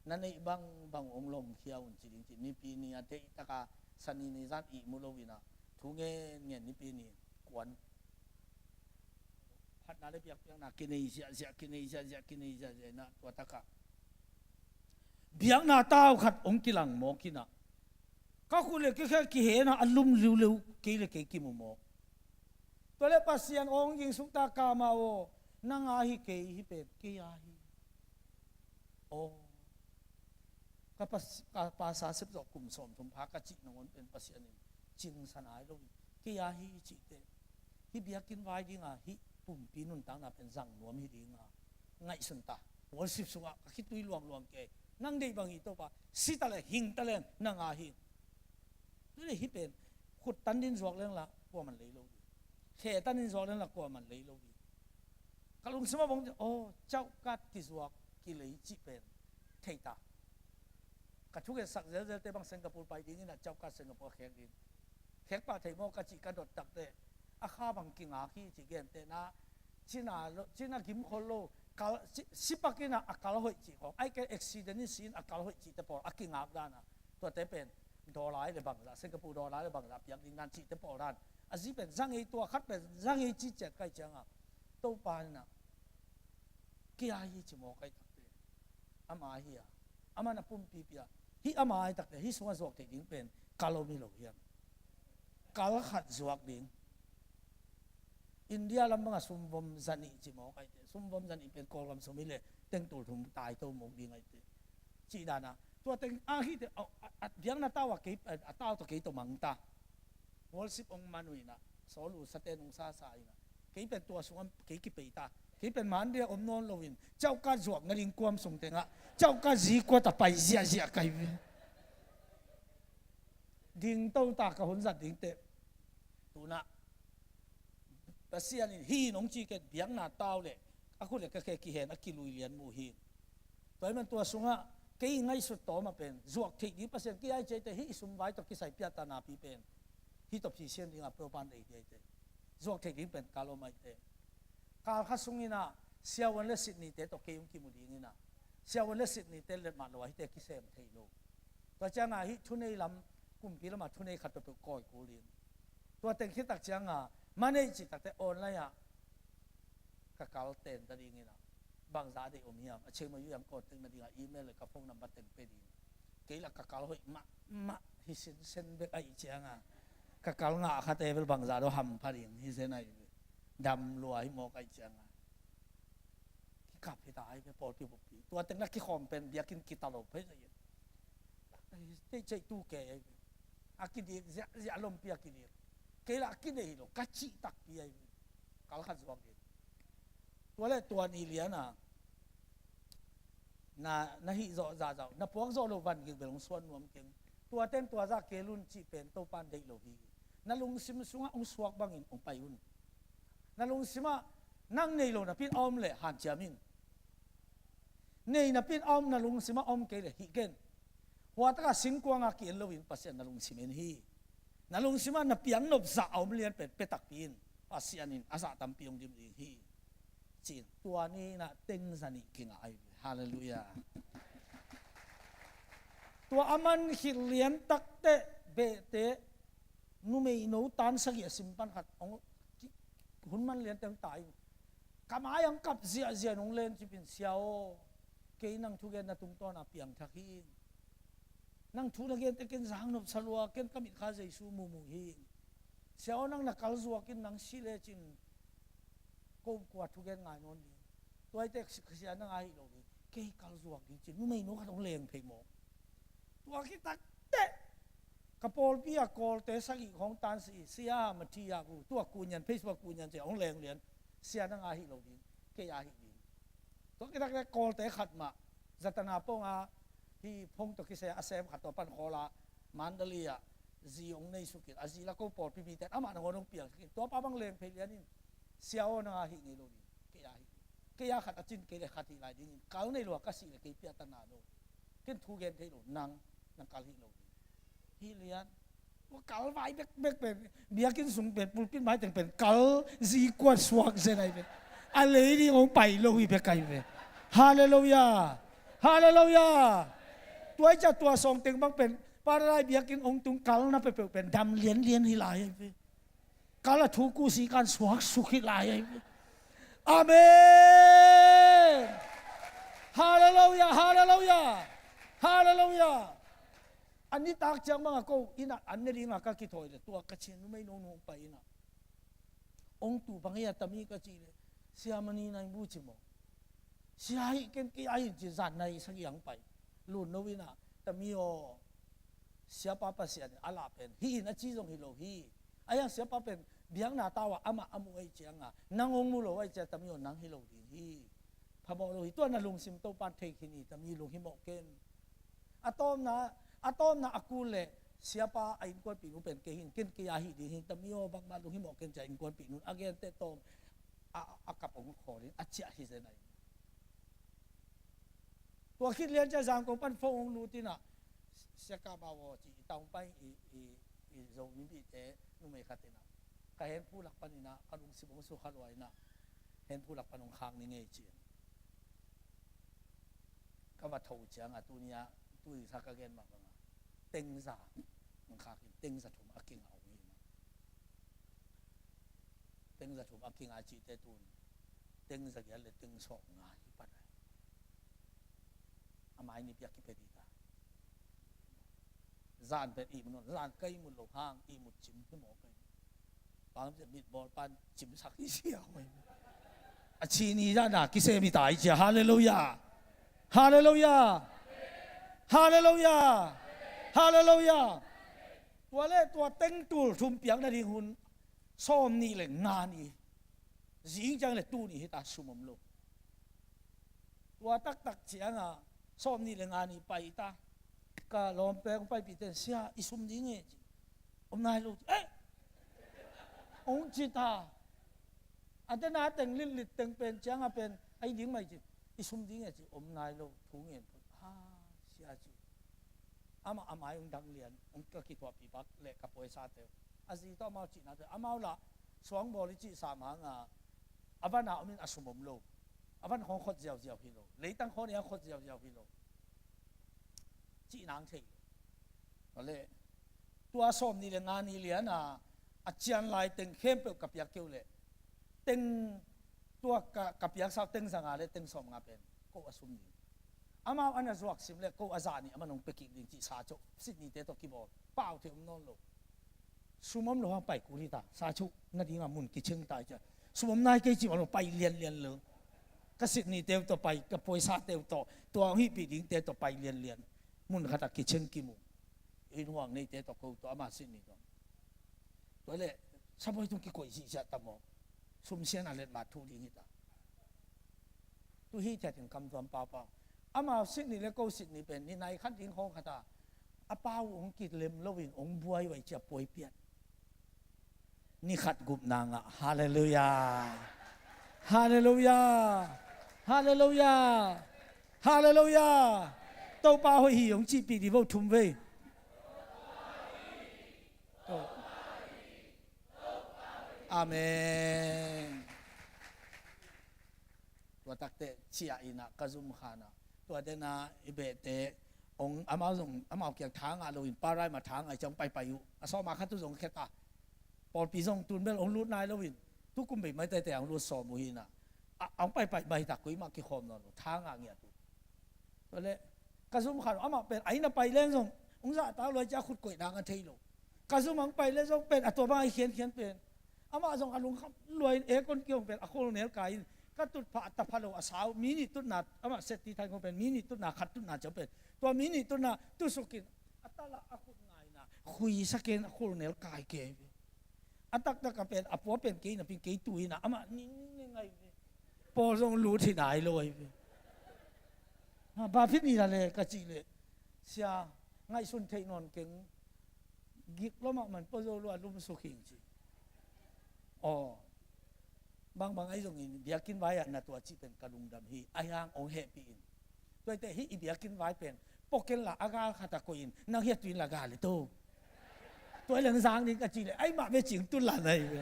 Na neih bangbang ong lomkhia un ci ding ci. Nipi ni a deihtaka sani ni zan ihmu lo inah thu ngen ngen nipi ni kuan. Phatna le biakpiakna kinei ziahziah, kinei ziahziah, kinei ziahziah inah tua takah biakna tau khat ong kilang mawk inah ka khut le kikhe kihena a lum liuleu kei le kei kimu mawk. Tua le Pasian aw hong ging sukta kama aw, nang a hi kei hi pen kei a hi. Aw, ka pas, ka pasa sep zawh kum sawm thum pha ka cih nangawn pen Pasian in cingsa nai lo hi. Kei a hi cihte, hih biakinn vai dinga hih pumpi nuntakna pen zang nuam hi dinga ngaihsun ta. Worship sungah ka khitui luangluang kei. Nang deih bang hi Topa, si ta le hing ta leng nang a hi. Tule hih pen khut tan din zuak leng la kuaman lei lo hi. Khe tan din zuak leng la kuaman lei lo hi. Ka lungsim a bang, aw, cauhkat kizuak kilei cih pen thei ta. Ka thugen sak zelzelte bang Singapore pai dingin a cauhkat Singapore khek ding. Khek pah thei maw ka cih ka dot takte a kha bang kingak hi cih gentehna, cina lo, cina gimkhol lo, kal, si, sipak ina a kal hoih cih khong, ai ke accident in si in a kal hoih cihte pawl a kingak dana. Tuate pen dollar le bangzah, Singapore dollar le bangzah piak ding dan cihte pawl dan. A zi pen zangei tua khat pen zangei ci ciat kai cianga Topa ina kia hi ci maw kai takte. Ama hi a, aman a pumpi pia. Hih ama ai takte, hih sunga zuak theih ding pen kal om hi lo hiam? Kal khat zuak ding. India lam banga sumvom zanih ci maw kai te. Sumvom zanih pen Kawlgam sum hi le tengtul thum tai to mawk ding ai te. Cih dana Tua teng a hite, a, a, a biakna tau a kei, a, a tau tawh kei tawh mang ta. Worship hong man uh inah, sawl uh sate nong sasa inah, kei pen tua sungah kei kipei ta. Kei pen man dia om nawn loin, ciauhkat zuak nading kuam sung tengah, ciauhkat zi kuat a pai ziahziah kai ve. Dingto ta, ka hun zat ding teh. Tunah Pasian in hih nong ci ken, biakna tau le a khut le ka khe kihen a kilui lian mu hi. Tua ahih man tua sungah kei ngaihsut tawm a pen zuak theih ding Pasian kei ai ciai te, hih sumvai tawh kisai piata napi pen hih tawh phisian dingah Topan ei ding ai te. Zuak theih ding pen kal om ai te. Kal kha sung inah siavuan le sitnite tawh kei hong kimu ding inah, siavuan le sitnite letmah lo a hihte kisem thei lo. Tua ciangah hih thunei lam, kumpi lamah thunei khat peuhpeuh kawi kul ding. Tua teng khit tak ciangah, man ei cih takte online ah ka kal ten ta ding inah, bangzah a deih om hiam, a cheng ma yu yang kaw tek nadingah email le ka phone number teng pe ding. Kei lah ka kal hoih mahmah hi sinsen bek ahih ciangah, ka kal ngah khate bel bangzah dawh hampha ding hi zen ahi ve. Dam lua hi mawk ahih ciangah kikap hi ta ahi ve, pawlpi bukpi. Tua teng na kikhawm pen biakinn kita lo phei zai. Tei ceih tu ke ahi ve. A kidik ziah, ziah lompi a kidik. Kei lah a kinei hi lo, ka cih takpi ahi ve. Kal khat zuak hi. Tua le tua ni lian a na, na hih zawh zahzah, na puak zawh loh van gik bel hong suan nuam keng. Tua ten tua zah kei lun cih pen Topan deih lo hi. Na lungsim sungah hong suak bangin hong pai un. Na lungsimah nang nei lo napi in a om leh hanciam in. Nei napi in a om, na lungsimah a om kei leh hih ken. Hua takah singkuangah ki-en loin Pasian na lungsim en hi. Na lungsimah na piang nop zah a om lian pen pe takpi in, Pasian in a zah tampi hong dim ding hi. Ci-in tua ni inah tengza nih kingah ahi ve. Halleluiah. Tua a man khit lian takteh behte, numeino tan sagih a sim pan khat hong, hun man lian teng ta in, ka mai ang kap ziahziah in hong len cipin, "Sia aw, kei nang thugenna tungtawna piangthak hi ing. Nang thu na gente ken zang nopsa lua, ken ka mitkha Jesu muhmuh hi ing. Sia aw, nang na kal zuak in, nang si lecin ko kua thugen ngai nawn ding. Tua ahite Sia nang a hih lo ding, kei kal zuak ding," ci-in numeino khat hong leng phei mawk. Tua khit takteh ka pawlpi a Kawlte sagih khawng tan si, Sia Mathi a bu, tua Kunian, Facebook Kunian ci-a hong leng lian, "Sia nang a hih lo ding, kei a hih ding." Tua khit takteh Kawlte khat mah, Zatana pawng a, hih phone tawh kisai a sem khat tua pan khawl a, Mandalay ah zi hong nei sukin, a zi la ko pawlpi mite amah nangawn hong piang sukin, tua pa bang leng phei lian in, "Sia aw, nang a hih ngei lo ding, kei a hih ding. Kei a khat a cin kei le khat hih lai dingin, kal nei lo a ka sih le kei piatana lo. Ken thu gen thei lo, nang, nang kal hih lo ding." Hih lian. Tua kal vai bekbek pen, biakinn sung pen, pulpit mai teng pen kal zi kuat suak zen ahi pen. A lei ding hong pai lo hi bek ahi pen. Halleluiah. Halleluiah. Tua hi ciah tua sawng teng bang pen, Paradise biakinn hong tung kalna peuhpeuh pen dam lianlian hi lai ahi pen. Kal a thu kusi kan suaksuk hi lai ahi pen. Amen. Halleluiah. Halleluiah. Halleluiah. A nitak ciang bangah ko inn ah an ne dingah ka kithawi le, tua ka cin numei nong nong pai inn ah, "Ong tu bang ei a tami?" ka cih leh, "Sia Mani nai bu," ci maw. "Sia hih ken kei a hin," ci, zan nai sagih ang pai. Lun lo inn ah, "Tami aw, Siapa Pasian in a lah pen hih in," a ci zong hi lo hi. A hiang Siapa pen biakna tau ah amah a muh ahih ciangah, nang hong mu lo ahih ciang, "Tami aw, nang hi lo ding hi. Phamawh lo hi. Tua na lungsim Topan thei khin hi, tami, lunghimawh ken." A tawpna, a tawpna a kul leh, "Siapa a innkuanpih nu pen kei hin, ken kei a hih ding hin, tami aw, bangmah lunghimawh ken," ci-a innkuanpih nun a genteh tawm a, a kap hong khawl in a ciah hi zen ahi. Tua khit lian ciah Zangkong pan phone hong lut in ah, "Sia Kah Baw aw," ci, "I taung pai i, i, i Zomi mite numei khat in ah, ka henphu lak pan in ah ka lungsim hong sukha lua in ah, henphu lak pan hong khak ning ei," ci. Ka va tho ciangah tuni-ah, tu dingsa ka gen mah bangah, tengza hong khak in, tengza thum a kingah hong hi in ah. Tengza thum a kingah cihte tun tengza giat le teng sawm nga hi pan ahi. A mai nipi a kipia dih ta. Zan pen ihmut nawn, zan ka ihmut loh hang ihmut cim hi mawk ahi. Bang mit bawl pan cimsak hi sia ahi. A ci ni zan a kisem hi ta hi cia. Halleluiah. Halleluiah. Halleluiah. Halleluiah. Tua le tua tengtul thum piak nading hun sawm nih le nga ni, zing ciang le tu ni hi ta, sum om lo. Tua taktak ciangah sawm nih le nga ni pai ta. Ka lawmte hong paipih ten, "Sia, i sum ding e," ci. "Om nai lo," ci. "Eh!" hong ci ta. A tena teng litlit teng pen ciangah pen, "Ai ding mai," ci. "I sum ding e," ci. "Om nai lo, thu ngen phot." "Ha, sia," ci. Amah a mai hong dang lian, hong ka kithuahpih bak le ka pawisate. A zi tawh amau cihnate, amau lah suangbawl i cih sam hanga, a van a om in a sum om lo. A van khawng khot ziauziau hi lo. Leitang khawng a khot ziauziau hi lo. Cih nang thei lo. Tua le, tua sawm nih le nga ni lian a, a cian lai teng khempeuh ka piak kei uh le, teng tua ka, ka piaksa uh teng za nga le teng sawm nga pen ko a sum ding. Amau a na zuak sim le ko a za nih a man hong pia kik ding cih sa cho, Sydney te tawh kibawl. Pau thei om nawn lo. Sum om lo hang pai kul hi ta. Sa cho, na dinga mun kicing ta hi cia. Sum om nai kei cih om lo, pai lianlian lo. Ka Sydney te uh tawh pai, ka pawisate uh tawh, tua hong hihpih dingte tawh pai lianlian. Mun khatah kicing kimu. Inn huang neite tawh ko tawh, ama Sydney tawh. Tua le, sabuai tung kikoih zihziah ta maw. Sum sian a letmat thu ding hi ta. Tu hi thiat in kam tuam paupau. Amau Sydney le ko Sydney pen, ni nai khat ding khawng khat a, a pau hong kilem lo in hong buai uh a, cia puai pian. Ni khat gupna ngah. Halleluiah. Halleluiah. Halleluiah. Halleluiah. Topa hoih hi hong cihpih dih vo thum vei. Amen. Tua takte ciah in ah ka zum khan ah, tua dena i behte hong, amau zong, amau kiang tha ngah lo in, parai mah tha ngah i ciang paipai uh. A sawma khat uh zong khet a, pawlpi zong tun bel hong lut nai lo in, tukum bei mai tete hong lut sawm uh hi in ah, a, hong paipai mai ta, kuimah kikhawm nawn lo, tha ngah ngiat uh. Tua le, ka zum khan amah pen, a inn a pai len zong, hong zahtak lua cia khut koih nang a thei lo. Ka zum hong pai le zong pen, a tua bang a i khiankhian pen. Amah zong a lungkham lua in, aircon kihong pen, a khol nel kai in, ka tut phah, a ta pha lo, a sau, mi nih tutna, amah set ti thai kong pen, mi nih tutna, khat tutna ciang pen. Tua mi nih tutna, tusuk in, a tala, a khut ngai na, khuisak in, a khol nel kai kei. A taktak a pen, a pua pen kei napi kei tu in ah, amah ning ning ngai ve. Pawl zong lut hi nai lo ahi ve. Ha, ba phi ni la le ka cih leh, sia, ngaihsun theih nawn keng. Gik lo mahmah in pua zo lo a lum suk hing ci. Aw. Bangbang ahi zongin biakinn vai ah na tua cih pen ka lungdam hi. Ahi hang hong hehpih in. Tua hi teh hih i biakinn vai pen pua ken la a gal khat a koih in, nang hiah tu in la gal hi to. Tua hi leng zang ding ka cih leh, ai mah ve cing tun la na hi ve.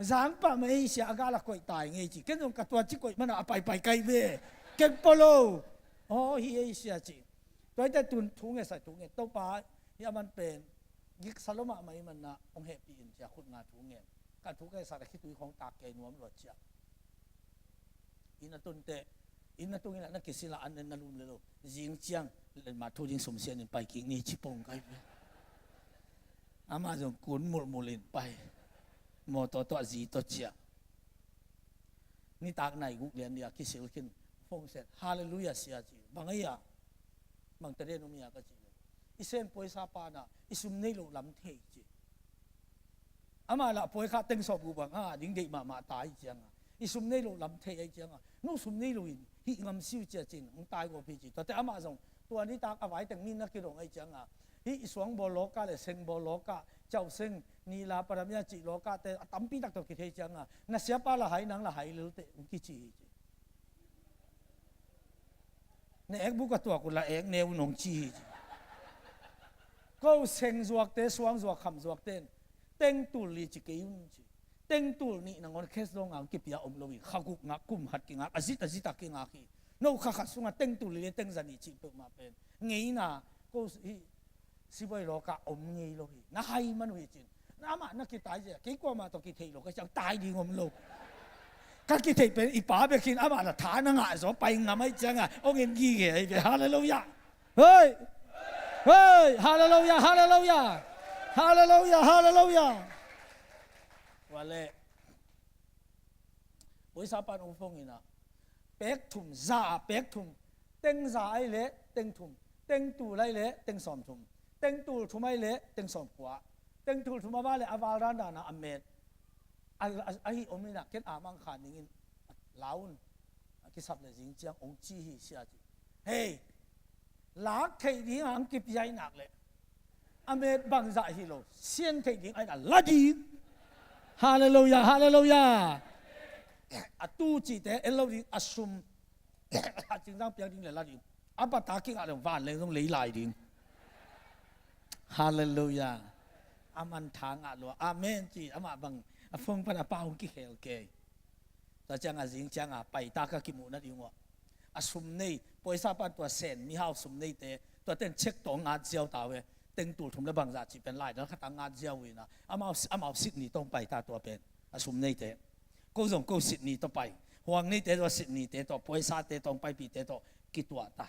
Zang pah mah ei sia, a gal a koih tai ngei ci. Ken zong ka tua ci koih mana a paipai kai ve. Ken pua lo. Aw hi ei sia ci. Tua hi teh tun thu nge sai thu nge. Topa hi a man pen giksa lo mahmah i manna hong hehpih in cia khut nga thu ngen. Ka thu nge sa ka khitui khong tak kei nuam lua cia. Inn a tun teh, inn a tung in ah na kisil a, an nen na lum le lo. Zing ciang letmat thu ding sum sian in pai kik ni ci pong kai ve. Amah zong kun mulhmulh in pai. Mawtaw tawh a zi tawh ciah. Nitak nai guk lian ni a kisil khin. Phone set. Halleluiah sia ci. Bang ei a. Bang ta den um ia ka ci. I sen puaisa pa na, i sum nei lo lam thei ci. Amah lah puai kha teng sawp uh bang a ding deih mahmah ta ahi cianga, i sum nei lo lam thei ahi cianga, no sum nei lo in hih ngam siu cia cin hong tai gawp hi ci. Tuate amah zong tua nitak a vai teng min na kidong ahi cianga, hih i suangbawl lawka le sengbawl lawka, cauh seng, nila, paramia cih lawkate a tampi tak tawh kithei cianga, na siapa la hai, nang la hai lelte hong kici hi ci. Na ekbuk a tuak uh la ek neu nong ci hi ci. Ko seng zuakte, suang zuak, kham zuakte in tengtul li ci kei un ci. Tengtul nih nangawn kes dong ang kipia om lo in, kha guk ngak, kum khat kingak, a zit a zit a kingak hi. No kha khat sunga tengtul li le teng za nih cih peuhmah pen ngeina ko hi. Sibuai lawkah om ngei lo hi. Na hai man uh hi cin. Na amah na kitai zia. Kei kuamah tawh kitheih lo ka ciang tai ding om lo. Ka kitheih pen i pa bek hin amah na tha na ngah zaw pai ngam ahi cianga hong en gige ahi ve. Halleluiah. Hei! Hei! Halleluiah! Halleluiah! Halleluiah! Halleluiah! Tua leh puaisa pan hong phone in ah, pek thum, za ah pek thum, teng za ahi leh teng thum, Teng tul ai leh teng sawmthum, teng tul thum ai leh teng sawmkua, teng tul thum a va leh a val dandan a a met a, a, a hih om in ah ken a mang khan dingin la un, a kisap leh zing ciang ong ci hi sia ci. Hei, lak theih ding a ang kipiai nak leh a met bangzah hi lo, sian theih ding ai na la ding. Halleluiah, halleluiah. A tu cihte en lo ding, a sum a cingzang piak ding leh la ding. A bata kingah leh vanleng zong lei lai ding. Halleluiah. A man tha ngah lua. Amen ci, amah bang a phone pan a pa hong kikhel kei. Tua ciangah zing ciangah paita ka kimuh nading uh ah, a sum nei, paisa pan tua Sen mihau sum neite, tua ten check tawh ngat ziau ta uh e. Teng tul thum leh bangzah cih pen laidal khat a ngat ziau uh in ah, amau, amau Sydney tawh paita tua pen, a sum neite. Ko zong ko Sydney tawh pai. Huang neite tawh, Sydneyte tawh, paisate tawh, paipihte tawh kituah ta.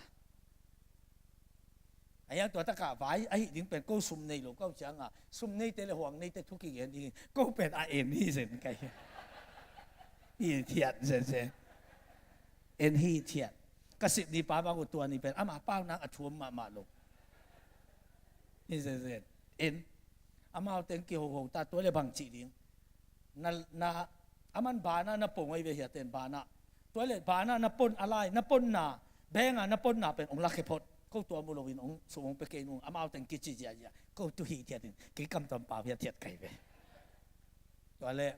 A hiang tua takah vai ahih ding pen ko sum nei lo ka uh ciangah, sum neite leh huang neite thu kigen ding, ko pen a en hi zen kai. Hi thiat zenzen. En hi thiat. Ka Sydney pa bang uh tua ni pen ama pau nang a thuam mahmah lo. Hi zenzen. En. Amau teng kihoho ta, tua leh bang cih ding. Na, na, a man banah na pon ai ve hia ten banah. Tua leh banah na pon a lai, na ponna, bank ah na ponna pen ong la khe phot. Ko tua mu loin ong sum ong pe kei nung, amau teng kici ziahziah. Ko tu hi thiat in, kei kamtam pau hia thiat kai ve. Tua leh,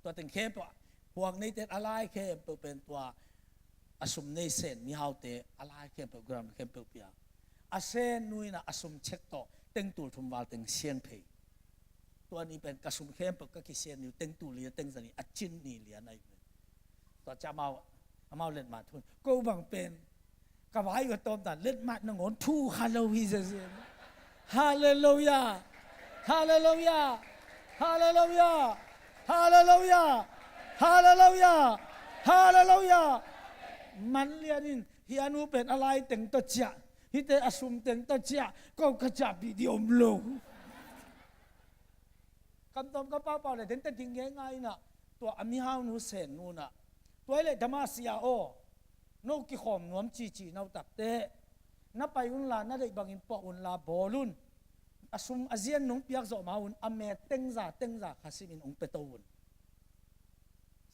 tua teng khempeuh, huang neite a lai khempeuh pen tua, a sum nei Sen mihaute a lai khempeuh, gram khempeuh pia. A Sen nu in ah a sum check tawh teng tul thum val teng sian phei. Tua ni pen ka sum khempeuh ka kisian ni uh teng tul li teng za ni a cin ni lian ai. Tua ciang amau, amau letmat thu. Ko bang pen ka vai uh a tawm dan letmat nangawn thu kha lo hi zenzen. Halleluiah. Halleluiah. Halleluiah. Halleluiah. Halleluiah. Halleluiah. Man lian in, hih a nu pen a lai teng tawh ciah, hihte a sum teng tawh ciah, ko ka ciahpih ding om lo. Kamtawm ka paupau leh dente ding ngeingai in ah, tua a mihaunu Sen nu in ah, tua hi leh Damasia aw, no kikhawm nuam cici no takte, na pai unla, na deih bangin puah unla, bawl un. A sum a zian nong piak zawh ma un, a met tengza tengza kha simin ong pia to un,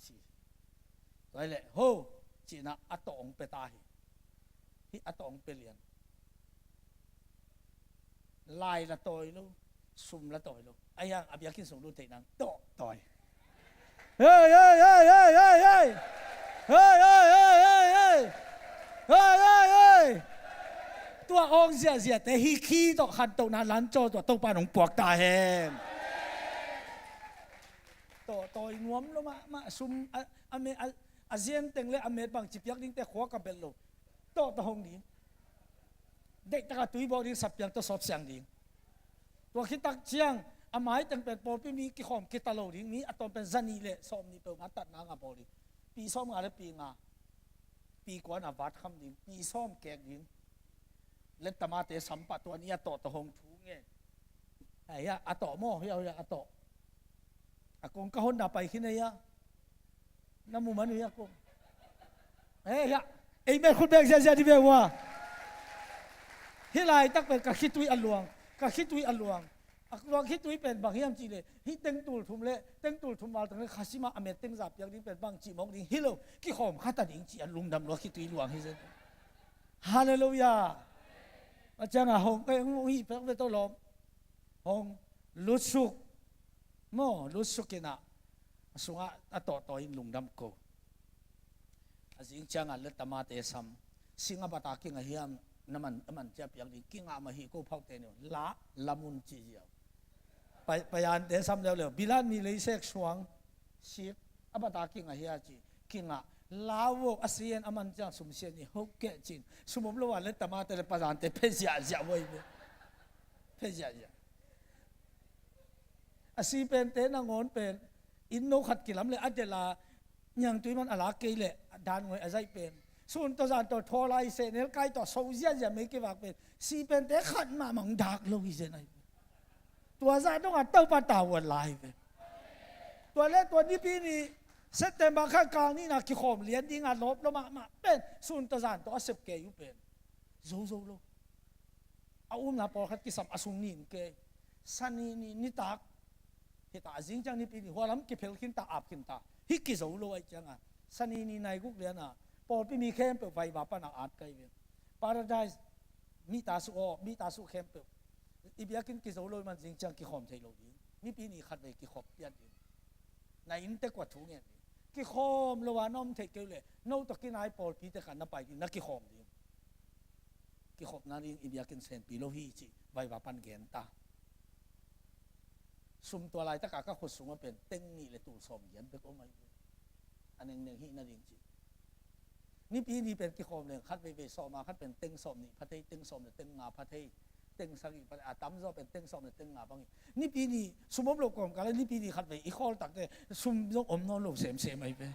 ci. Tua hi leh ho, ci-in ah a tawh ong pia ta hi. Hih a tawh ong pia lian. Lai la tawi lo, sum la tawi lo. A hiang a biakinn sung lut theih nang tawh tawi. Hei, hei, hei, hei, hei, hei. Hei, hei, hei, hei, hei. Hei, hei, hei. Tua awng ziahziahte hih khi tawh khantohna lancaw tua Topa nong puak ta hen. Tawh tawi nuam lo mahmah, sum a, a, me, a, a zian teng leh a met bangci piak dingte khua ka belh lo. Tawh tawh hong ding. Deihtakah tui bawh ding, satpiang tawh sawpsiang ding. Tua khit tak ciang a mai teng pen pawlpi mi kikhawm kita lo ding, mi a tawm pen za nih leh sawm nih peuhmah tatna ngah bawl ding. Pi sawm nga leh pi nga, pi kua na vat kham ding, pi sawm kek ding. Lettamate sampah tua ni a tawh tawh hong thu nge. Hei, a tawh maw, hia, hia, a tawh. A kong ka hon na pai khin hei a. Na mu man uh hia kong. Hei, hia. Ei, met khut bek ziahziah di ve ua. Hih laitak pen ka khitui a luang. Ka khitui a luang. A luang khitui pen bang hiam cih leh, hih teng tul thum leh, teng tul thum val teng leh kha simah a met tengza piak ding pen bang cih mawk ding hi lo. Kikhawm kha ta ding cih a lungdam lua khitui luang hi zen. Halleluiah. A ciangah hong, eh, hong hih pek ve tawh lawm. Hong lutsuk. Maw, lutsuk in ah, a sungah a tawhtawi in lungdam ko. A zing ciangah lettamate sam. Sing a bata kingah hiam, na man, a man cia piak ding, kingah mah hi ko phaute ni uh. La, la mun ci ziau. Pai, paiante sam leuleu. Bilat mi leisek suang. Sik, a bata kingah hia ci. Kingah, lau vo, a sian a man ciang sum sian ni, ho keh cin. Sum om lo a lettamate leh pazante phe ziahziah voi ve. Phe ziahziah. A si pente nangawn pen, inn no khat kilam leh a del a, niangtui man a lak kei leh, a dan ngoi a zaih pen. Sun tawh zan tawh thaw lai sehnel kai tawh so ziahziah mei kivak pen. Si pente khat mahmah ong dak lo hi zen ahi. Tua zah dongah Topa tavuan lai ve. Tua leh tua nipi ni September kha kal nihna kikhawm lian dinga lawp lo mahmah pen sun tawh zan tawh a sep kei uh pen. Zo zo lo. A umna pawlkhat kisam a sung nin kei. Sani ni nitak. Hita a zing ciang Nipi ni hua lam kiphel khin ta, ap khin ta. Hih kizo lo ahih cianga, Sani ni nai guk liana pawlpi mi khempeuh vaiva pana at kai ve. Paradise, mita suh aw, mita suh khempeuh. I biakinn kizo lo ahih man zing ciang kikhawm thei lo ding. Nipi ni khatvei kikhop pian ding. Na innte kua thu ngen ding. Kikhawm lo a na om theih kei uh leh no tawh kinai pawlpite kha na pai ding, na kikhawm ding. Kikhopna ding i biakinn senpi lo hi cih vaiva pan gen ta. Sum tua laitaka ka khut sungah pen teng nih le tul sawm giat bek om ahi ve. A nengneng hih nading cih. Nipi ni pen kikhawm leng khat veivei sawm a, khat pen teng sawm nih pha thei, teng sawm le teng nga pha thei, teng sagih pha thei, a tamzaw pen teng sawm le teng nga bang hi. Nipi ni sum om lo kawmkal ah Nipi ni khatvei i khawl takte sum zong om nawn lo semsem ahi ve.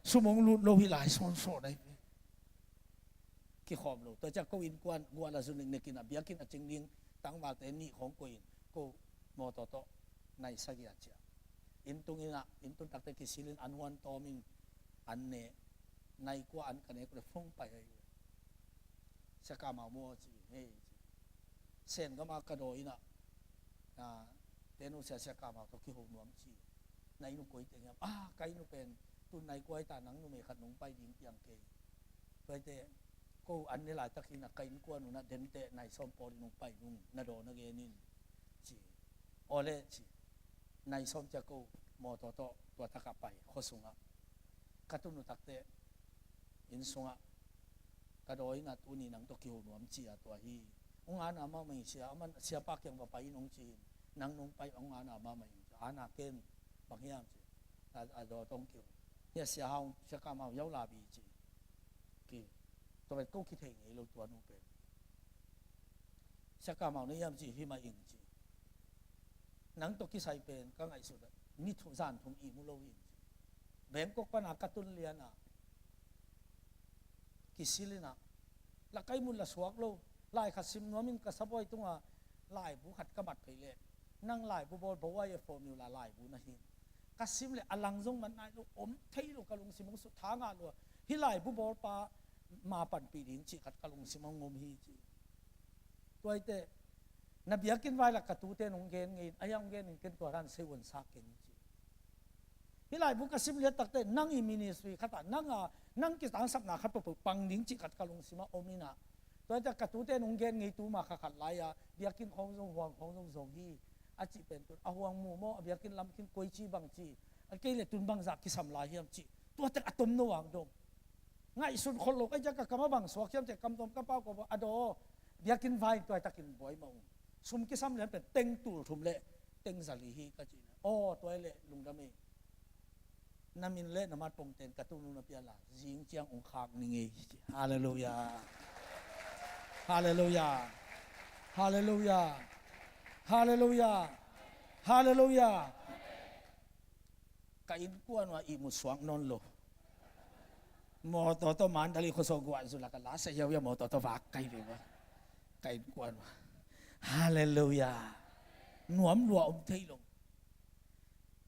Sum hong lut lo hi lai sawnsawn ahi ve. Kikhawm lo. Tua ciang ko innkuan guah la zu neknek in a biakinn a cing ding tangvalte nih khawng koih in ko mawtaw tawh nai sagih a ciah. Inn tung in ah, inn tun takte kisil in an huan tawm in an ne. Nai kua an ka nek le phone pai ahi. Sia Kah Mau maw ci, hei ci. Sen gam a ka daw in ah, ah, tenu sia Sia Kah Mau tawh kiho nuam ci. Na inn uh koi teng hiam? Ah, ka inn uh pen tun nai kua hi ta, nang numei khat nong pai ding piang kei. Tuaite ko an ne laitakin a ka innkuan un ah dente nai sawm pawl in hong pai nung na daw na gen in ci. Awle ci. Nai sawm ciah ko mawtaw tawh tua takah pai khua sungah. Ka tun uh takte inn sungah ka daw in ah tuni nang tawh kiho nuam ci a tua hi. Hong ana mahmah ing sia, aman siapa kiang va pai in hong ci in, nang nong pai hong ana mahmah ing ci. Ana ken bang hiam ci. A, a daw tawh hong kiho. Hia Sia Hau, Sia Kah Mau yau la bi ci. Ki, tua vet ko kithei ngei lo tua nu pen. Sia Kah Mau na hiam ci, hi mah ing ci. Nang tawh kisai pen ka ngaihsut ah ni thum zan thum ihmu lo hi ing ci. Bangkok pana ka tun liana kisil in ah, la kai mun la suak lo, lai khat sim nuam in ka sabuai tunga laibu khat ka mat phei leh nang laibu bawl bo ai a formula laibu na hi. Ka sim leh a lang zong man nai lo, om thei lo, ka lungsim hong sut tha ngah lo. Hih laibu bawlpa ma panpih ding cih khat ka lungsim hong om hi ci. Tuaite na biakinn vai lak ka tute nong gen ngei in, a hiang gen in ken tua dan sei uan sa keng ci. Hih laibu ka sim liat takte nang i ministry khatah nang a, nang kitangsapna khat peuhpeuh pang ding cih khat ka lungsim ah om in ah. Tuaite ka tute nong gen ngei tuma kha khat lai-a biakinn khawng zong huang khawng zong zong hi a cih pen tun a huang mu maw, a biakinn lam khin koi ci bang ci, a kei le tun bangzah kisam lai hiam cih tuate a tom no ang dong. Ngaihsun khol lo, ahi ciang ka kam a bang suak hiam cih kam tom ka pau ko a daw. Biakinn vai tuaitakin buai mah ung. Sum kisam lian pen teng tul thum le teng zali hi ka cih. Aw, tuai le lungdam ei. Na min le na mat pongten ka tunu na pia la zing ciang ung khak ni ngei. Halleluia. Halleluia. Halleluia. Halleluia. Halleluia. Ka innkuan uh a ihmu suak nawn lo. Mawtaw tawh Mandalay khuasung guah zu laka la sa hiauhiau mawtaw tawh vak kai ve uh a. Ka innkuan uh a. Halleluia. Nuam lua om thei lo.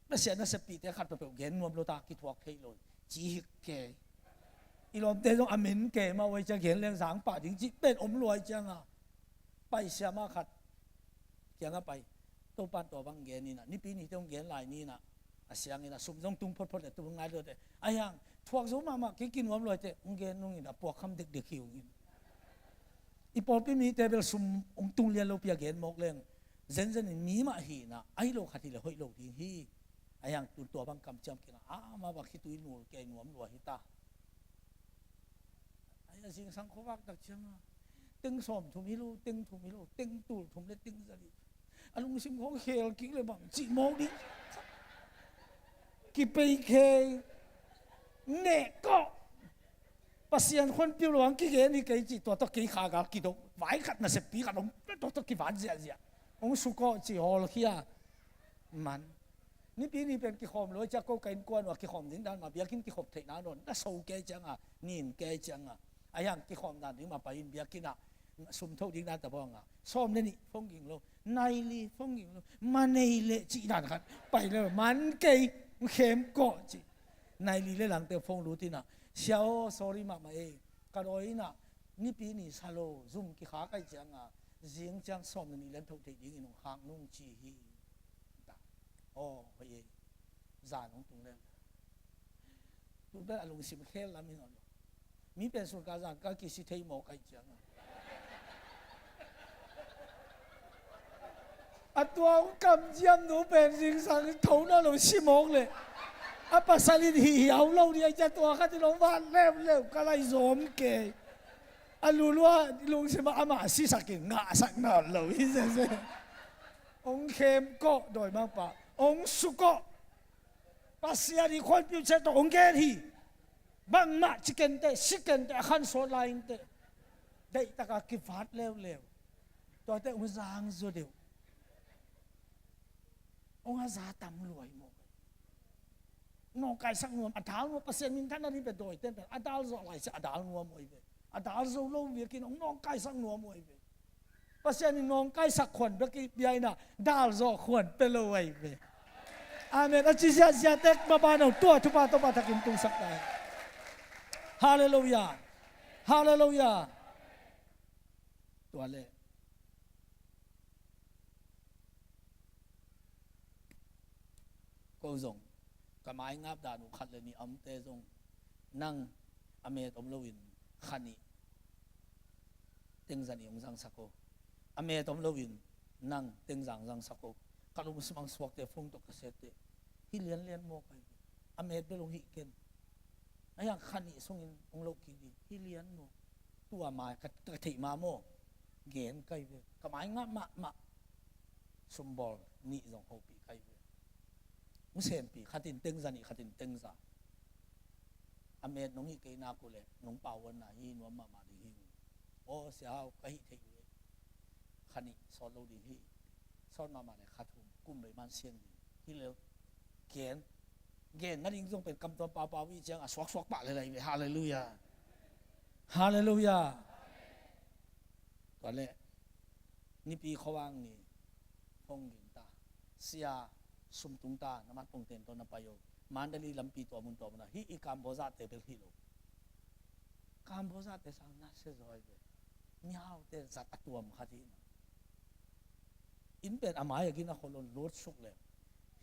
Nasia nasepite khat peuhpeuh gen nuam lo ta kithuak thei lo. Ci hik kei. I lawmte zong a men kei mah uh ai ciang gen leng zang pah ding cih pen om luai cianga. Pai siama khat kianga pai. Topan tua bang gen inah, nipi nite hong gen lai ni inah. A siang inah, sum zong tung photphot le tung ngai lo te. A hiang, thuak zo mahmah kei kinuam luai te, hong gen nung inah, puak kham dekdek hi ung in. I pawlpi mite bel sum hong tung lian lo pi a gen mawk leng. Zenzen in mi mah hi inah, ahi lo khat hi le hoih lo ding hi. A hiang tun tua bang kamciam kina, a mah bang khitui nul kei nuam lua hi ta. Ai a zingsang khuavak tak cianga teng sawm thum hi lo, teng thum hi lo, teng tul thum le teng zali. A lungsim khawng khel kik le bang cih mawk ding. Kipei khei. Neh kawh. Pasian khuan piu lo ang kigen hi kei cih tua tawh kei kha gal kidok. Vai khat naseppi khat hong tua tawh kivan ziahziah. Hong sukawh cih hawlkhia. Man. Nipi ni pen kikhawm lo cia ko ka innkuan uh a kikhawm ding dan mah biakinn kikhop theihna nawn na so kei cianga, nin kei cianga. A hiang kikhawm dan ding mah pai in biakinn ah sum tho ding dan ta bawng a. Sawm le nih phone ging lo, nai li phone ging lo, ma nei le cih dan khat pai lo, man kei khem kawh cih. Nai li le langte phone lut inah, sia aw, sorry mahmah ei, ka dawi inah Nipi ni sa lo, zum kikhak ahih ciangin, zing ciang sawm le nih leng phoh theih dingin hong khak nung ci hi. Ta. Aw, hoih ei. Zan hong tung lel. Tu pen a lungsim khel lam hi nawn lo. Mi pen sun kal zan kal kisi thei mawk ahih ciangin. A tua hong kamciam nu pen zingsang tho nawn lo si mawk leh. A pasal in hih hiau lo ding ahih ciang tua khat in hong vat leuleu ka lai zawm kei. A lulua lungsim ah amah sisak in ngahsak nawn lo hi sese. Hong khem kawh dawimangpa. Hong su kawh. Pasian in khuan piu ciat tawh hong gen hi. Bangmah ci kenteh, si kenteh, a khan sawt lai inteh. Deihtak a kivat leuleu. Tuate hong zang zaw deuh. Hong a za tam lua hi maw. Nawngkaisak nuam, a dal nuam, Pasian minthanna ding pen dawite pen a dal zawh lai ciang a dal nuam uh hi ve. A dal zo lo biakin hong nawngkaisak nuam uh hi ve. Pasian in nawngkaisak khuan bek hi, bia in a dal zawh khuan pia lo uh hi ve. Amen. A ci ziahziah tek mah ban hong tua thupha Topa thakin tungsak ta hen. Halleluiah. Halleluiah. Tua leh ko zong ka maingap dan uh khat le nih a omte zong, nang a met om loin kha nih teng za nih hong zangsak o. A met om loin nang teng za hong zangsak o. Ka lungsim ah suakte phone tawh ka sette. Hi lianlian maw kai. A met bel hong hih ken. A hiang kha nih sungin hong loh kik ding. Hi lian maw. Tua mai ka, ka theih ma maw. Gen kai ve. Ka mai ngah mahmah. Sumbawl nih zong hopih kai ve. Hong senpi, khatin teng za nih, khatin teng za. A met nong hih kei nak uh leh nong pauhuanna hi nuam mahmah ding hi. Aw, Sia Hau, ka hih theih uh leh kha nih sawt lo ding hi. Sawt mahmah leh kha thum, kum vei man siang ding hi lel. Gen. Gen nading zong pen kamtuam paupau i ciang a suaksuak pah lel ahi ve. Halleluiah. Halleluiah. Tua leh Nipi khuavak ni phone ging ta. Sia, sum tung ta, na matpongten tawh na pai o. Mandalay lampi tua mun tua mun a, hih i Kambodza te bel hi lo. Kambodza te sang na se zaw hi ve. Mihaute zat a tuam khat hi na. Inn pen a mai a gina kholon lut suk leh.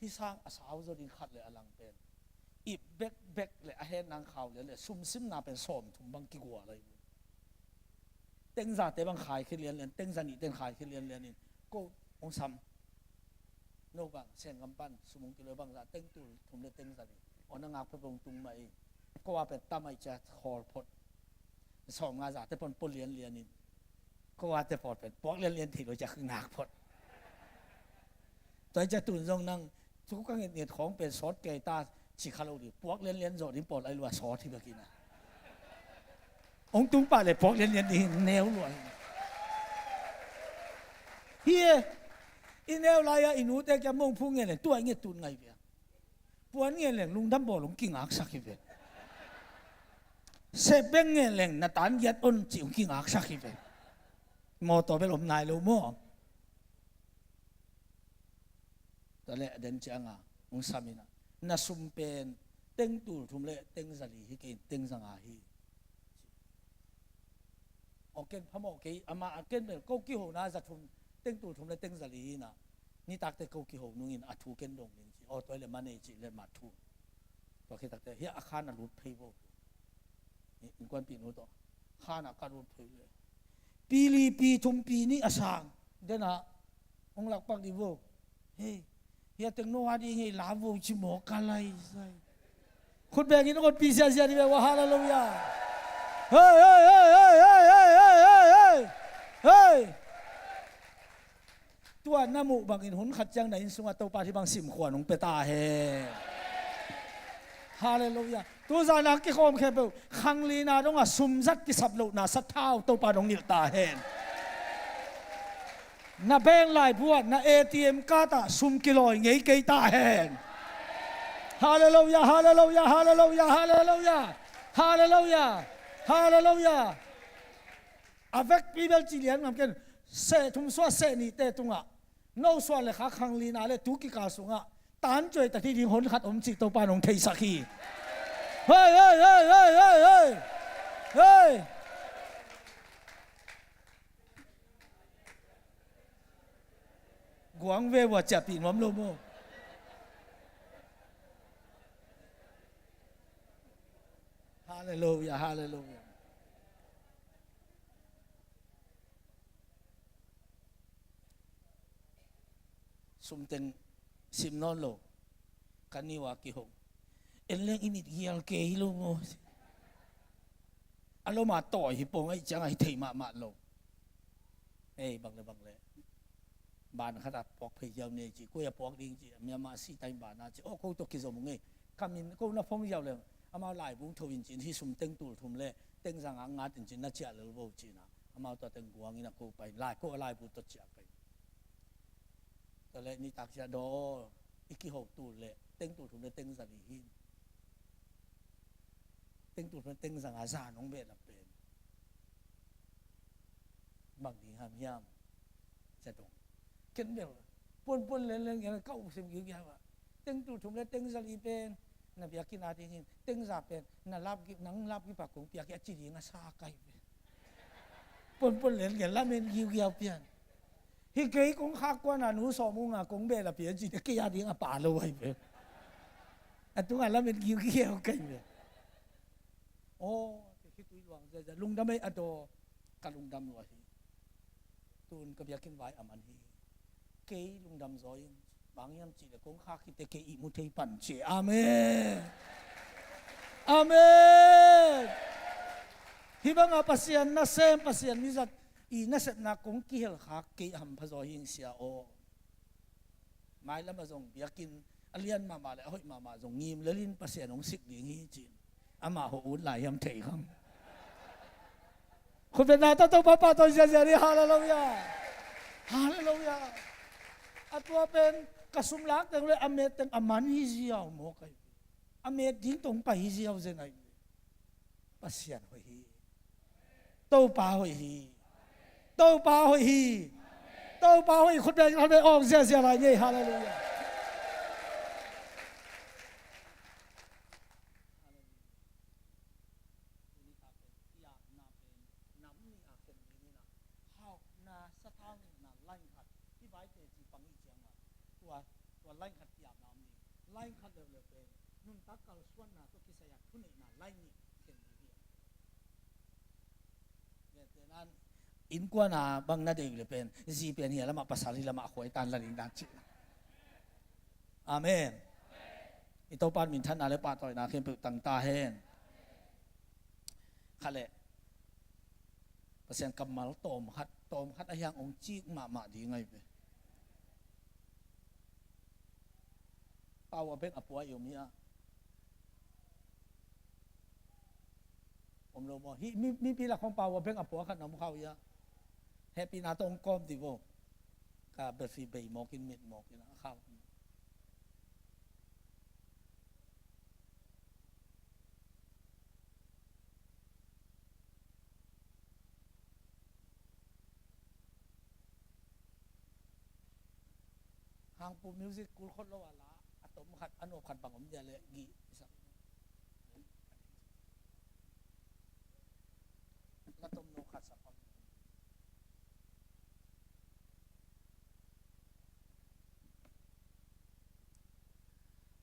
Hih sang a sau zaw ding khat leh a lang pen. Ip bekbek leh a hen nang khau lian leh sumsimna pen sawm thum bang kigual ahi ve. Teng zate bang khai khit lianlian, teng za nihte in khai khit lianlian in. Ko hong sam. No bang, Sengam pan, sum hong kilawh bang za, teng tul thum le teng za nih. Aw na ngak phot hong tung mah i. Ko a pen tam ahih ciang khawl phot. Sawmnga zate pan pua lianlian in. Ko a te pawl pen puak lianlian thei lo ciang ngak phot. Tua ahih ciang tun zong nang, tu ka ngetnget khawng pen sawt kei ta, ci kha lo ding, puak lianlian zawh ding pawl ahi lua sawt hi bek hi na. Hong tung pah leh puak lianlian ding hi neu lua hi. Hi e, i neu lai-a i nute kiang mong phu ngen leng tua i nget tun ngai ve. Puan ngen leng lungdam bawl hong kingaksak hi ve. Sep beng ngen leng na tan giat on cih hong kingaksak hi ve. Mawtaw bel om nai lo maw. Tua leh a den cianga hong sam in a, na sum pen teng tul thum le teng za li hi kei in teng za nga hi. Aw ken phamawh kei, amah a ken bel ko kihona za thum, teng tul thum le teng za li hi na. Nitakte ko kiho nungin a thu ken dong in ci. Aw tua hi le man ei ci le mat thu. Tua khit takte hiah a khan a lut phei vo. Innkuanpihnu tawh khan a ka lut phei le. Pi li, pi thum, pi nih a sang. Dena hong lakpak dih vo. Hei, hiah teng no a ding hei la vo ci maw ka lai zai. Khut bengin a kotpi siasia dih ve ua, halleluiah. Hei, hei, hei. Tua na muh bangin hun khat ciang na inn sungah Topa hih bang simkhuan hong pia ta hen. Halleluiah. Tuzan a kikhawm khempeuh khanglina dongah sumzat kisap lohna sathau Topa dong nilh ta hen. Na bank laibu ah, na A T M card ah sum kilawi ngei kei ta hen. Halleluiah, halleluiah, halleluiah, halleluiah. Halleluiah, halleluiah. A vekpi bel ci lian ngam ken, seh thum suah seh nihte tungah no suan le khak khanglina le tu kikal sungah tan cuai ta dih ding hon khat om cih Topa nong theisak hi. Hei, hei, hei. Hei. Guang ve vua ciahpih nuam lo maw? Halleluiah, halleluiah. Sumteng sim nawn lo. Ka niu a kihong. En leng i mit gial kei hi lo maw? A lom a tawi hi pong ahih ciangah hi thei mahmah lo. Ei, bang le bang le. Ban khat a puak phei ziau ni ci, koi a puak ding ci, Myanmar si tai ban a ci, oh, ko tawh kizom ung ei. Ka min ko na phong ziau le, amau laibu tho in cin, hi sum teng tul thum le teng zanga ngat in cin, na ciah lel vo cin a. Amau tawh teng guang in a ko pai, lai ko a laibu tawh ciah kai. Tua le nitak ciah daw, i kiho tul le teng tul thum le teng za li hi. Teng tul thum le teng zanga zan hong beh la pen. Bang ding ham hiam? Sia dong. Ken bel puanpuan lenleng ka usim giugiau a. Teng tul thum le teng za li pen na biakinn a dingin, teng za pen na lapkip, nang lapkip a kong piak hi a ci ding a sa kai pen. Puanpuan lenleng lamen giugiau pian. Hi kei kong khak kuan a nu sawm unga kong beh la pian ci te kei a ding a pa lo ai pen. A tunga lamen giugiau kai pen. Aw, te khitui luang ziazia lungdam ei a daw. Ka lungdam lua hi. Tun ka biakinn vai a man hi. Kei lungdam zaw in, bang hiam cih le kong khak khit te kei ihmu thei pan ci. Amen. Amen. Hih banga Pasian nasem, Pasian mizat i nasepna kong kihel khak kei a hampha zaw hi ing sia aw. Mailam a zong biakinn a lian mahmah le a hoih mahmah zong ngim lelin Pasian hong sik ding hi ci-in amah hawh ut lai hiam thei khang. Khutbetna tawh Topa pahtawi ziazia ni. Halleluiah. Halleluiah. A tua pen ka sum lak teng le a met teng a man hi ziau maw kai. A met ding tong pai hi ziau zen ai. Pasian hoih hi. Topa hoih hi. Topa hoih hi. Topa hoih hi. Khutbet, khutbet awng ziazia lai ngei. Halleluiah. Tuni a pen i apna pen nam ni a ken dingin a hauhna sathau nihna line khat i vaite ci pang i cianga tua, tua line khat i apna om ding. Line khat leuleu pen nuntak kalsuanna tawh kisai a thuneihna line nih ken ding hi. Innkuan a bang na deih le pen zi pen hi a lamah pasal hi lamah khuai tan la ding dan cih. Amen. I Topa minthanna le pahtawina khempeuh tang ta hen. Kha le Pasian kammal tawm khat, tawm khat a hiang ong cik mahmah ding ngai ve. Pau a beng a pua i om hi a. Om lo maw? Hih mi, mipi lak hong pau a beng a pua khat na om khau hi a. Hehpihna tawh hong kawm ti vo. Ka belfi bei mawkin mit mawkin a khau. Hangpu music kul khot lo a la a tom khat a no khat bang om dia le gih i sak. La tom no khat sa pang.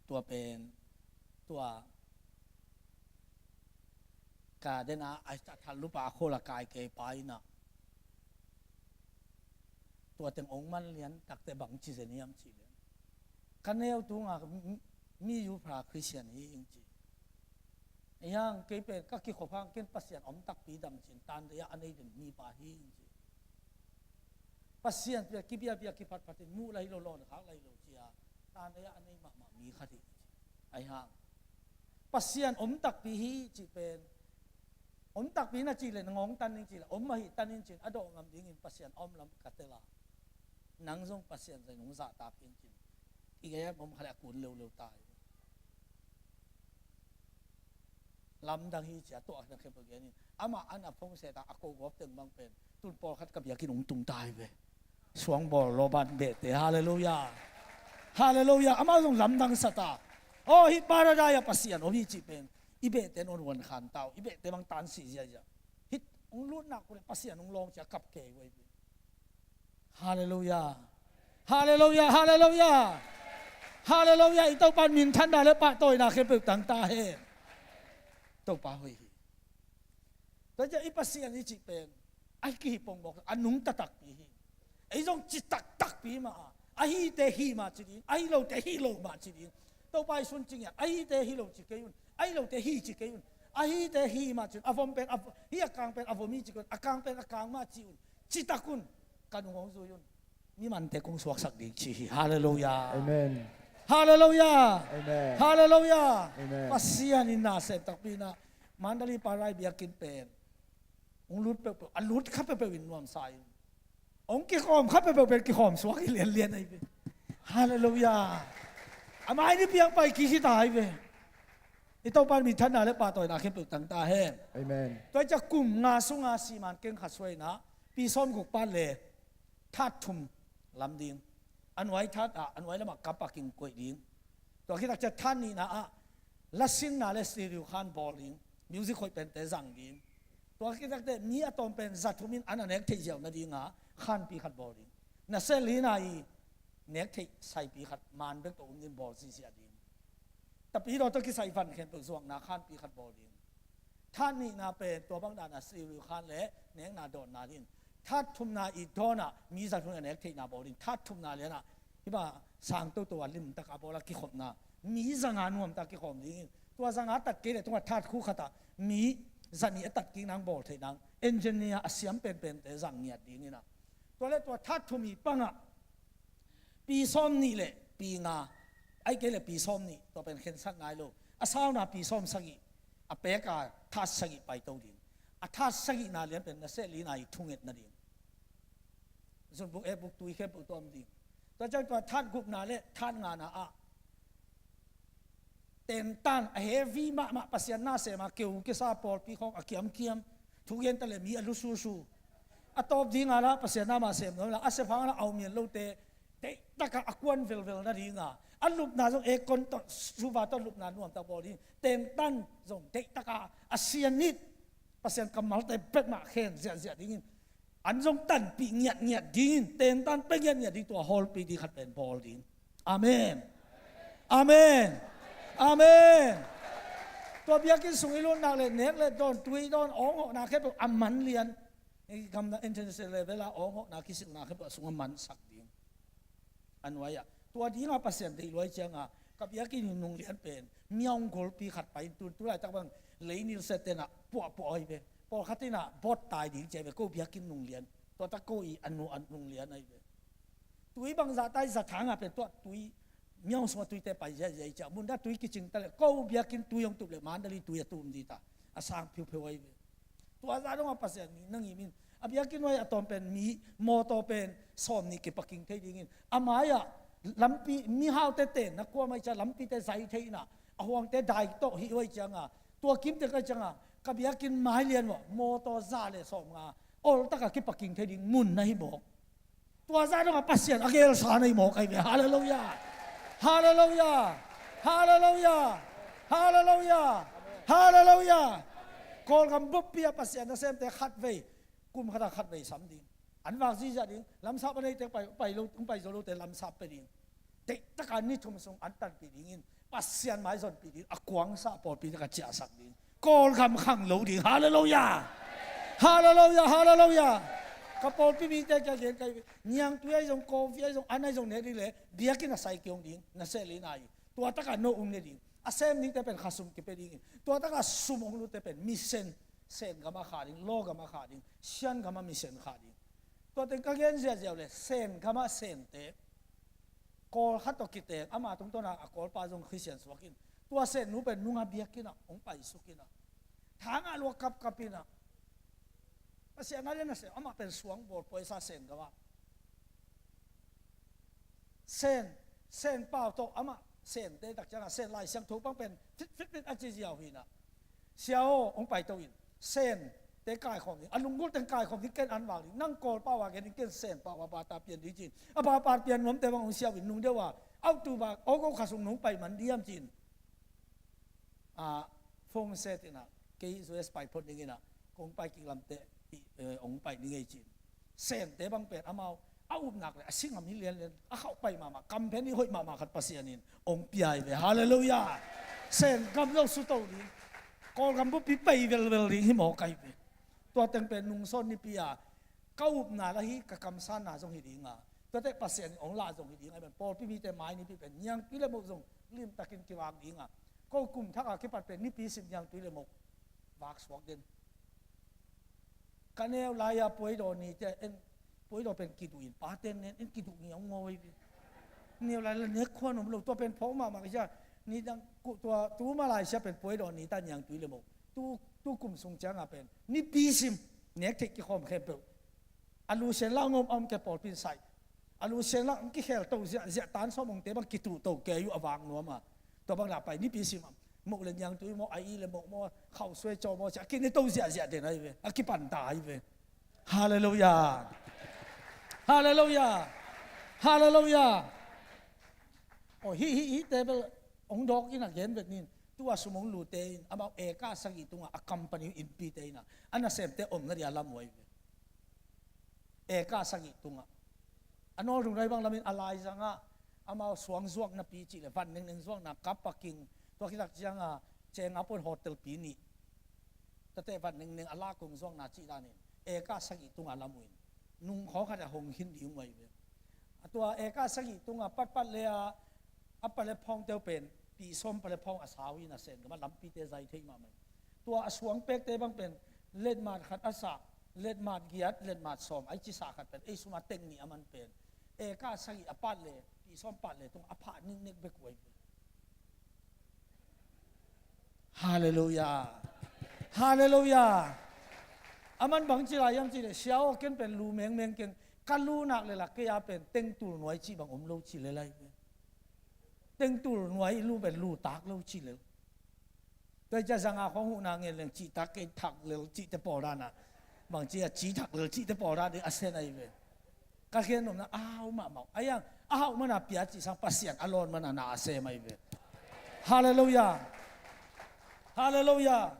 Tua pen tua ka dena a thal lupa a khol a kai kei pa ina. Tua teng ong man lian takte bang ci zen hiam ci lian. Ka neu tunga mi, mi yu phra Christian hi ing ci. Hiang kei pen ka kikhop hang ken Pasian om takpi dam cin tan dei a nei den mi pa hi ing ci. Pasian pia kibia bia kiphat phatin muh lai lo lon khak lai lo cia tan dei a nei mahmah mi khat hi ing ci. Ahi hang Pasian om takpi hi ci pen om takpi na ci le na ngong tan ning ci le om ahi tan in cin a dawh ngam dingin Pasian a om lam ka tel a. Nang zong Pasian zai nung zahtak in cin. I gei om khat le a kun leuleu ta hi. Lamdang hi cia tuah na khempeuh genin amah an a phongset a a ko gawp teng bang pen tun pawlkhat ka biakinn hong tung ta hi ve. Suangbawl lawban behte. Halleluiah. Halleluiah. Amah zong lamdang sa ta. Aw hih paradise a Pasian om hi cih pen i behte nawn huan khan ta uh. I behte bang tan si ziazia. Hih hong lutnak uh le Pasian hong lawng cia kap kei uh ahi ve. Halleluiah. Halleluiah, halleluiah. Halleluiah, i Topa in minthanna le pahtawina khempeuh tang ta hen. Topa hoih hi. Tua ciang i Pasian i cih pen a kihih pongmawk a nungta takpi hi. Ei zong ci taktakpi mah a, a hite hih mah ci ding, a hi lote hih lo mah ci ding. Topa i sung ciang a hite hih lo ci kei un, a hi lote hih ci kei un. A hite hih mah ci un, a vom pen a v-, hih a kang pen a vom hi ci kei un, a kang pen a kang mah ci un. Ci tak un, ka nung hong zui un. Mi mante kong suaksak ding ci hi. Halleluiah. Amen. Halleluiah. Amen. Halleluiah. Amen. Pasian in na sem takpi na, Mandalay Parai biakinn pen hong lut peuhpeuh, a lut kha peuhpeuh in nuamsa in, hong kikhawm kha peuhpeuh pen kikhawm suak hi lianlian ahi ve. Halleluiah. A mai ni piang pai kik hi ta ahi ve. I Topa in minthanna le pahtawina khempeuh tang ta hen. Amen. Tua ciang kum nga sunga siman keng khat suaina, pi sawmguk pan le that thum lam ding. A nuai that ah, a nuai lamah ka paking koih ding. Tua khit tak ciang that nihna ah lasinna le stereo khan bawl ding. Music hoih pente zang ding. Tua khit tak ciang mi a tawm pen za thum in an a nek theih ziau nadinga khanpi khat bawl ding. Nasia lina i nek theih saipi khat man bek tawh um ding, bawl ziahziah ding. Tapidaw tawh kisai van khempeuh zuakna khanpi khat bawl ding. That nihna pen tua bang dana stereo khan le nekna dawnna ding. That thumna i dawnah mi za thum a nek theihna bawl ding. That thumna lianah hih bang sang toto a limtak a bawl a kikhopna, mi za nga nuamtak kikhawm dingin, tua za nga tat kei le tunga that khu khatah mi za nih a tat kik nang bawl theih nang, engineer a siam penpente zang ngiat dingin ah. Tua le tua that thum i pangah pi sawm nih le pi nga, ai kei le pi sawm nih, tua pen khensak ngai lo. A sauna pi sawm sagih, a peka that sagih paito ding. A that sagihna lian pen nasia lina i thungetna ding. Zunbuk, ekbuk, tui khempeuh tuam ding. Tua ciang tua that gukna le that ngana ah tentan a heavy mahmah Pasian na sema keu kisa pawlpi khawng a kiamkiam, thugen ta le mi a lususu. A tawp dinga la Pasian na mah sem nuam la, a sephang la aumian lote deihtaka a kuan velvel nadinga, a lupna zong aircon tawh suva tawh lupna nuamtak bawl ding. Tentan zong deihtaka a sianit Pasian kammalte bekmah khen ziahziah dingin, an zong tanpih ngiatngiat dingin, tentan pia ngiatngiat ding, tua hallpi ding khat pen bawl ding. Amen. Amen. Amen. Tua biakinn sung i lut nak le nek le dawn, tui dawn, awng hawhna khempeuh a man lian. Ei gamna international level a awng hawhna kisilhna khempeuh a sung a mansak ding. A nuai-ah tua dinga Pasian deih luai cianga ka biakinn in nung lian pen miaung golpi khat pai in tun, tu laitak bang leinil se tenah puahpuah ahi ve. Pawlkhat inah bawt tai ding ci ahi ve, ko biakinn nung lian. Tuatak ko i a nu a nung lian ahi ve. Tui bangzah tai, za thanga pen tuah tui, miaung sunga tuite pai ziahziah i ciah, munda tui kicing ta le ko biakinn tui hong tup le Mandalay tui a tum dita, a sang phiupheu ahi ve. Tua zah dongah Pasian mi na ngim in. A biakinn nuai a tawm pen mi mawtaw pen sawm nih kipaking thei dingin, a mai-ah lampi, mihaute tenna kuamah i ciah lampite zai thei inah, a huangte dai tawh hih uh ahi cianga, tua kimtek ahi cianga ka biakinn mai lian uah mawtaw za le sawm nga oltaka kipaking thei ding mun na hi mawk. Tua zah dongah Pasian a gelsa na hi mawk ahi ve. Halleluiah. Halleluiah. Halleluiah. Halleluiah. Halleluiah. Kawlgam buppi ah Pasian nasemte khatvei, kum khatah khatvei sam ding. An vak ziahziah ding. Lamsap a neite pai, pai lo, hong pai zo lote lamsap pia ding. Deihtaka ni thum sung an tanpih dingin, Pasian mai zonpih ding, a kuangsa pawlpi te ka ciahsak ding. Kawlgam khang lo ding. Halleluiah. Halleluiah. Halleluiah. Ka pawlpi mite kia gen kai, niangtui ahi zong, kofi ahi zong, an ahi zong nek ding le biakinn a sai kiong ding, nasia lina i. Tua taka no ung ne ding. A sem dingte pen khasum kipia dingin, tua taka sum ong lute pen mission, Sen gama kha ding, law gama kha ding, Sian gama mission kha ding. Tua teng ka gen ziahziah uh le, Sen gama Sente Kawl khat tawh kiteng, ama tungtawna a Kawlpa zong Khristian suakin, tua Sen nu pen nunga biakinah hong paisukinah, thangah lua kapkapinah, Pasian a lian a sem, amah pen suang bawl puaisa Sen gama. Sen, Sen pau tawh amah Sente tak ciangah Sen Lai Siangtho pang pen fit fit fit a ci ziau hinah, Sia aw, hong paito in, Sente kaikhawm ding, a lunggulh teng kaikhawm ding, ken an vak ding, nang Kawl pau a gen ding, ken Sen pau a bata pian ding ci-in, a bata pian nuamte bang hong siau in, nung deuh a autu bak aw, ko kha sung nong pai man diam ci-in, a, phone set inah, kei U S pai phot ding inah, kong pai kik lamte, eh, hong pai ding ei ci-in. Sente bang pen amau A up nak le a si ngam hi lianlian, a khauh pai mahmah, kam pen i hoih mahmah khat Pasian in hong pia hi ve. Halleluiah. Sen gam lo suto ding, Kawlgam buppi pai velvel ding hi mawk ahi ve. Tua teng pen nungsawn nipi a ka upna la hi, ka kamsanna zong hi ding a, tuate Pasian in hong lah zong hi ding ahi pen, pawlpi mite mai nipi pen niangtui le moh zong limtakin kivak ding a, ko kum thak a kipat pen nipi sim niangtui le moh vak suak den. Ka neu lai-a puaidaw ni te en, puaidaw pen kiduh in, paten nen en kiduh ngiaungaw hi ve. Neu lai la nek khuan om lo, tua pen phawk mahmah ka sia. Ni dang ku tua tu ma lai sia pen puaidaw ni ta niangtui le moh. Tu, tu kum sung cianga pen nipi sim nek theih kikhawm khempeuh. A lu sian la ngom a om ke pawlpi in sai. A lu sian la kikhel to ziahziah, tan sawm ongte bang kituh to kei uh a vak nuam a. Tua bang la pai nipi sim a moh le niangtui maw, a i le moh maw, khauh suai caw maw, cia kine to ziahziah den ahi ve, a kipanta ahi ve. Halleluiah. Halleluiah. Halleluiah. Aw, hih, hih, hihte bel hong dawk in a gen vet nin. Tu a sum hong lute in amau eka sagih tungah a company innpite in a, a nasemte omna dia lam uh ahi ve. Eka sagih tungah. A nawlrung nai bang lamin a laizangah amau suang zuaknapi cih le van nengneng zuakna, kap a king, tua khilak cianga cenga pon hotel pi nih, tate van nengneng a lakung zuakna cih danin eka sagih tungah lam uh in, nung khawng khat a hong khin ding uh ahi ve. A tua eka sagih tungah patpat le a, a pale phawngte uh pen pi sawm pale phawng a sau hi na, Sen gam a lampite zai thei mahmah. Tua a suang pekte bang pen letmat khat a sah, letmat giat, letmat sawm a i cisa khat pen ei suma teng nih a man pen eka sagih a pat le pi sawm pat le tung a phah niknek bek uh ahi ve. Halleluiah. Halleluiah. A man bang ci lai hiam cih le, sia aw, ken pen lu mengmeng keng, ka lu nak le lak kei a pen tengtul nuai cih bang om lo ci le lai ve. Tengtul nuai i lu pen lu tak lo ci le. Tua i cia zanga khawng huhna ngen leng cihtak kei thak lel cihte pawl dana, bang ci a ci thak lel cihte pawl dana a sen ahi ve. Ka gen nopna a hau mahmah uh. A iang a hauh mana pia cih sang Pasian a lawn mana na a sem ahi ve. Halleluiah. Halleluiah.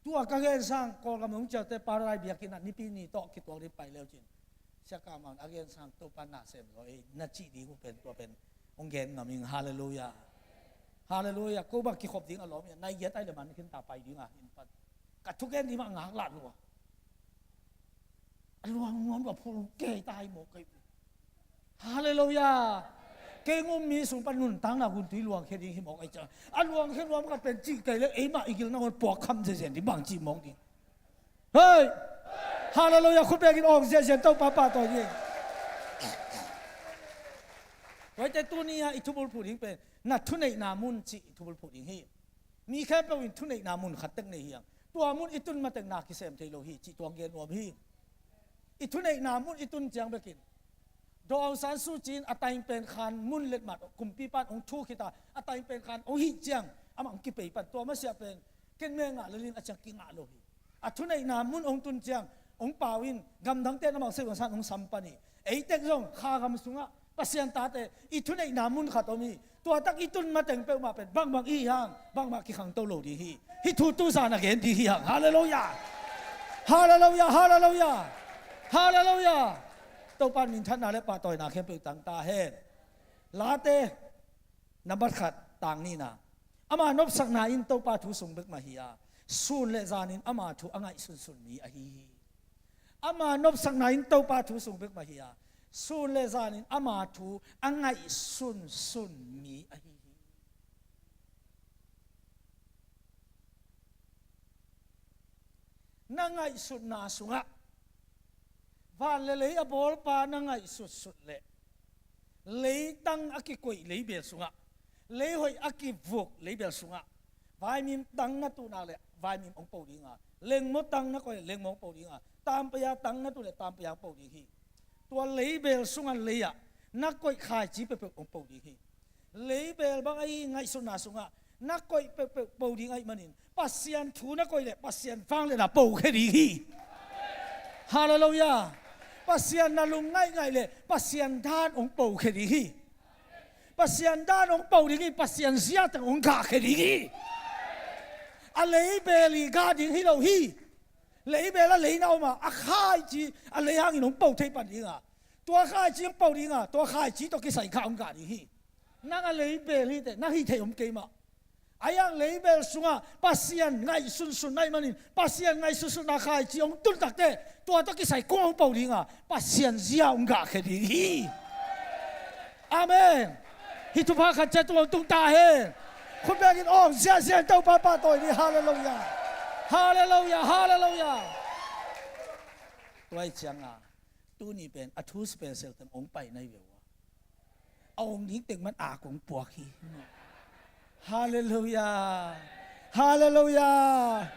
Tua ka gen sang Kawlgam hong ciaute paradise biakinn ah nipi ni tawh kituak ding pai leu cin, siaka man a gen sang Topa na sem zaw ei na cih ding uh pen tua pen hong gen ngam ing. Halleluiah. Halleluiah. Ko bang kikhop ding a lawm ia nai giat ai le man khin ta pai ding a in pan ka thugen ding mah ngak lah lua. A luang nuam ka phul kei ta hai mawk kei. Halleluiah. Kei ngum mi sung pan nuntakna guntui luang khe ding hi mawk ai cia. A luang khe nuam khat pen cih kei le eimah i gil nangawn puak kham zezen ding bang cih mawk ding. Hei. Halleluiah. Khut pekin awng zezen Topa pahtawi ding. Tuaite tuni a i thubulphuh ding pen na thuneihna mun cih i thubulphuh ding hi. Mi khempeuh in thuneihna mun khat tek nei hiang. Tua mun i tun mateng na kisem thei lo hi cih tuang gen nuam hi. I thuneihna mun i tun ciang bekin Daw Aung San Suu Kyi in a taing pen khan mun letmat kumpipan hong thu khita a taing pen khan hong hih ciang amah hong kipei pan tua masiah pen ken me ngah lelin a ciang kingah lo hi. A thuneihna mun hong tun ciang hong pau in gamdangte in amah hong sei hong sam pan hi. Eitek zong kha gam sungah Pasian tate i thuneihna mun khat om hi. Tuatak i tun mateng peuhmah pen bangbang i hi hang bangbang kikhangto lo ding hi. Hih thu tu zan a gen ding hi hang. Halleluiah. Halleluiah. Halleluiah. Halleluiah. Topa minthanna le pahtawina khempeuh tang ta hen. Late nambat khat tang nihna. Ama nopsakna in Topa thu sung bek mah hi a, sun le zanin ama thu a ngaihsunsun mi ahi hi. Ama nopsakna in Topa thu sung bek mah hi a, sun le zanin ama thu a ngaihsunsun mi ahi hi. Na ngaihsutna sungah van le lei a bawlpa na ngaihsutsut leh leitang a kikoih leibel sungah, leihoih a kivuk leibel sungah vaimim tang na tuhnak le vaimim hong po dinga, lengmaw tang na koih le lengmaw hong po dinga, tampaya tang na tuh le tampaya hong po ding hi. Tua leibel sungah lei-ah na koih khaici peuhpeuh hong po ding hi. Leibel bang ahi ngaihsutna sungah na koih peuhpeuh po ding ahih manin Pasian thu na koih le Pasian vangliatna po khe ding hi. Halleluiah. Pasian na lung ngaihngaih le Pasian dan hong po khe ding hi. Pasian dan hong po ding hi. Pasian ziateng hong gah khe ding hi. A leibel i gah ding hi lo hi. Leibel ah lei na om a, a khaici a lei hangin hong po thei pan ding a, tua khaici hong po ding a, tua khaici tawh kisai kha hong gah ding hi. Nang a leibel hi teh, nang hih theih om kei mah. A iang leibel sungah Pasian ngaihsunsun na hih manin, Pasian ngaihsunsunna khaici hong tun tak teh, tua tawh kisai kua hong po ding a, Pasian zia hong gahkhia ding hi. Amen. Hih thupha khat ciat tung hong tung ta hen. Khut bengin awng ziahziah in Topa pahtawi ding. Halleluiah. Halleluiah. Halleluiah. Tua hi cianga tuni pen a thu special teng hong pai na hi ve ua. A ong ding teng man a kong puak hi. Halleluiah. Halleluiah.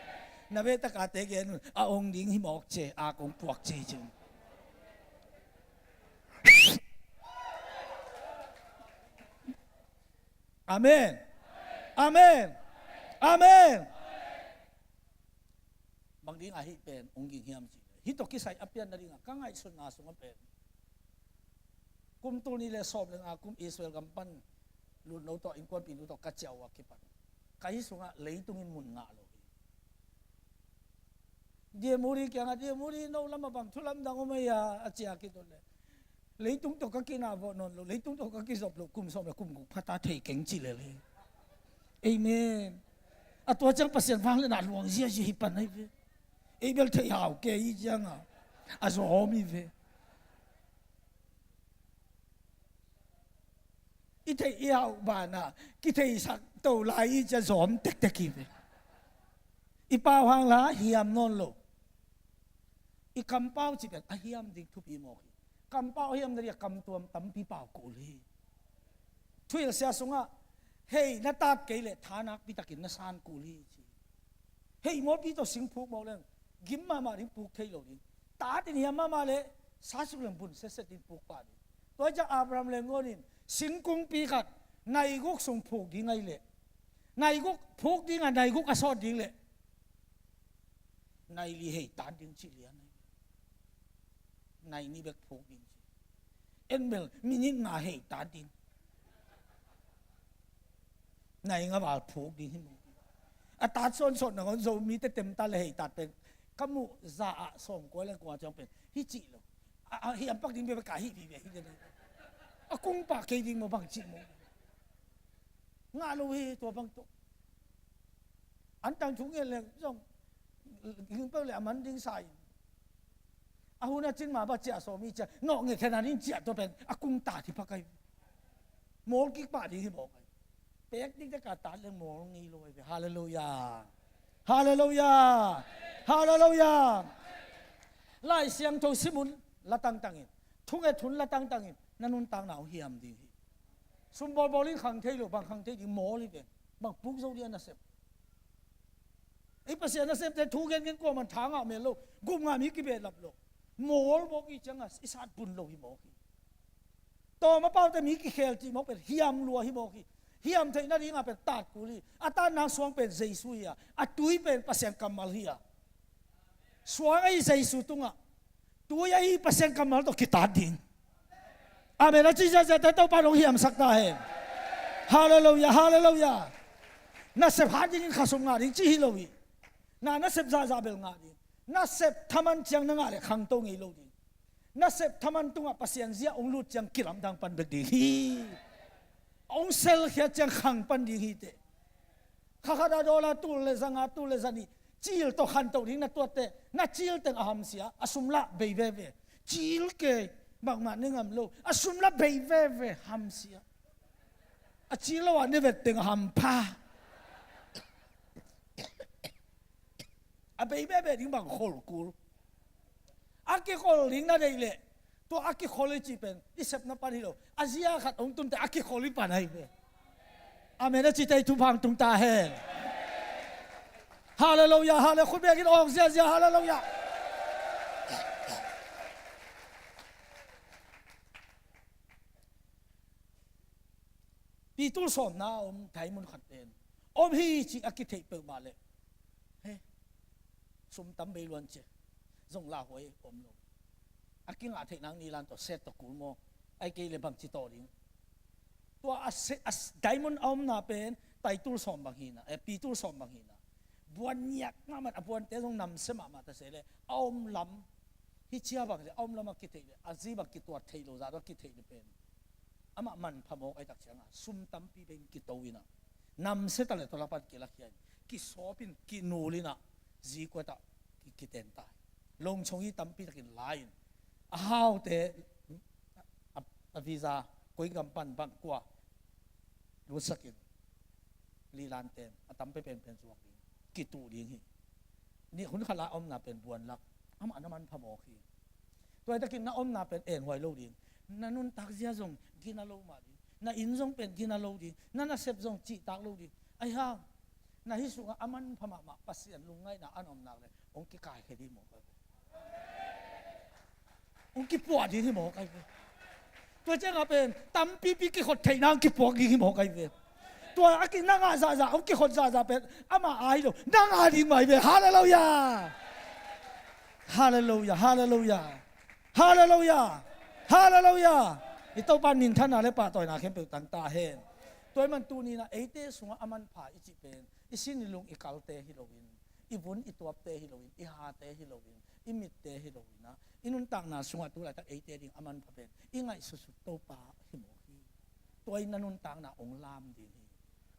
Na ve taka te gen un, a ong ding hi mawk ce, a kong puak ce ci un. Amen. Amen. Amen. Bang ding a hih pen ong ging hiam ci. Hih tawh kisai a pianna dingah ka ngaihsutna sungah pen kum tul nih le sawm le nga kum Israel gam pan lutno tawh innkuanpihnu tawh ka ciah uh a kipan ka hih sungah leitungin mun ngah lo hi. Diamuri kiangah, Diamuri, no lamah bang thu lamdang om ahi a, a ciah a kitun le leitung tawh ka kinah vawh nawn lo, leitung tawh ka kizop lo, kum sawm le kum guk phata thei keng ci lel hi. Amen. A tua ciang Pasian vangliatna luang ziazia hi pan ahi ve. Ei bel theih hau kei hi cianga a zawm hi ve. I theih i hauh banah kitheisak to lai i cia zawm tektek hi ve. I pau hang la hiam nawn lo. I kampau ci pen a hiam ding thupi mawk hi. Kampau a hiam nading a kamtuam tampi pau kul hi. Thuhilhsia sungah hei na tat kei leh tha nakpi takin na san kul hi ci. Hei mawlpi tawh sing phuk mawk leng gim mahmah ding, puk thei lo ding. Tat in hiam mahmah leh sa suk leng bun setset ding, puk pah ding. Tua hi ciah Abraham leh Lot in singkungpi khat nai guk sung phuk ding ahi leh, nai guk phuk ding a nai guk a sawt ding leh nai li hei tat ding ci lian ahi. Nai nih bek phuk ding ci. En bel minit nga hei tat ding. Nai nga val phuk ding hi mawk. A tat sawnsawn nangawn Zomite temta le hei tat pen ka muh za ah sawmkua le kua ciang pen hi cih lo. A, a hiam pak ding bia ka hi vive hi den. A kung pah kei ding maw bang cih maw. Ngah lo hi tua bang tawh. An tang thu ngen le zong ling peuh le a man ding sa in. A hun a cin ma ba ciah sawm i ciah nawh nge khen an in ciah tua pen a kung ta thi pha kai. Mawl kik pah ding hi mawk ai. Pek dikdek a tat leng mawl ngei lo ai ve. Halleluiah. Halleluiah. Halleluiah. Lai Siangtho sim un la tangtangin, thunget hun la tangtangin na nuntakna uh hiam ding hi. Sum bawlbawl in khang thei lo, bang khang thei ding, mawl hi ve. Bang puk zo ding a nasep. Ei Pasian nasemte thu gengen kuaman tha ngah mel lo, gup ngah mi kibehlap lo. Mawl mawk i cianga i sat bun lo hi mawk hi. Tawm a paute mi kikhel cih mawk pen hiam lua hi mawk hi. Hiam theih nadingah pen tat kul hi. A tatna suang pen Jesu hi a, a tui pen Pasian kammal hi a. Suang ahi Jesu tungah, tui ahi Pasian kammal tawh kitat ding. Amen. A ci ziahziahte Topa nong hiamsak ta hen. Halleluiah, halleluiah. Nasep hat dingin khasum ngah ding ci hi lo hi. Na nasep zahzah bel ngah ding. Nasep thaman ciang na ngah le khangto ngei lo ding. Nasep thaman tungah Pasian zia hong lut ciang kilamdang pan bek ding hi. Hong selkhiat ciang khang pan ding hi teh. Kha khat a dollar tul le zanga, tul le zanih cil tawh khantoh ding na tuatte, na cil teng a hamsia, a sum lah bei veve. Cil kei bangmah ne ngam lo, a sum lah bei veve, hamsia. A cil lo a ne vet teng a hampha. A bei veve ding bang khol kul. A kikhol ding na deih leh tua a kikhol i cih pen i sepna pan hi lo. A zia khat hong tunte a kikhol i pan ahi ve. Amen. A cite i thupha hong tung ta hen. Halleluiah. Halle, khut bekin awng ziazia. Halleluiah. Pi tul sawmna a om diamond khat pen om hi cih a kitheih peuhmah leh, he, sum tam bei luan cia zong lauhuai om lo. A kingah theih nang ni lan tawh set tawh kul maw? Ai kei le bangci tawh ding. Tua a se-, a s-, diamond a omna pen tai tul sawm bang hina, eh, pi tul sawm bang hina. buan ngiat mahmah, a buante zong namsia mahmah ta se leh, a om lam, hih cia bang zia a om lam a kitheih leh, a zi bang kituat theih lo zah tawh a kitheih leh pen, amah manpha mawk ahih tak ciangah sum tampi bek in kito in ah, namsia ta leh tua lak pan kilakhia in, kisawp in, kinul in ah, zi kuat ah ki-, kiten ta hi. Longchong i tampi takin la in, a haute, a, a visa koi gam pan bang kua lutsak in, lilanten a tampi penpen zuak ding, kituh ding hi. Nih hun khat la a omna pen buan lak, amah na manpha mawk hi. Tua hi takin na omna pen enhuai lo ding, na nuntak zia zong gina lo mah ding, na inn zong pen gina lo ding, na nasep zong cihtak lo ding. Ahi hang na hih sungah a manpha mahmah Pasian lungngaihna a om nak leh hong kikaikhia ding mawk ahi ve. Hong kipuah ding hi mawk ahi ve. Tua ciangah pen tampipi kikhot theihna hong kipuak ding hi mawk ahi ve. Tua a ki, na ngah zahzah, hong kikhot zahzah pen amah a hi lo, na ngah ding mah ahi ve. Halleluiah. Halleluiah. Halleluiah. Halleluiah. Halleluiah. I Topa minthanna le pahtawina khempeuh tang ta hen. Tua ahih man tuni-in ah eite sungah a manpha i cih pen i sin i lung i kalte hi loin, i vun i tuapte hi loin, i hate hi loin, i mitte hi loin ah, i nuntakna sungah tu laitak eite ding a manpha pen i ngaihsutsut Topa hi mawk hi. Tua in na nuntakna hong lam ding hi.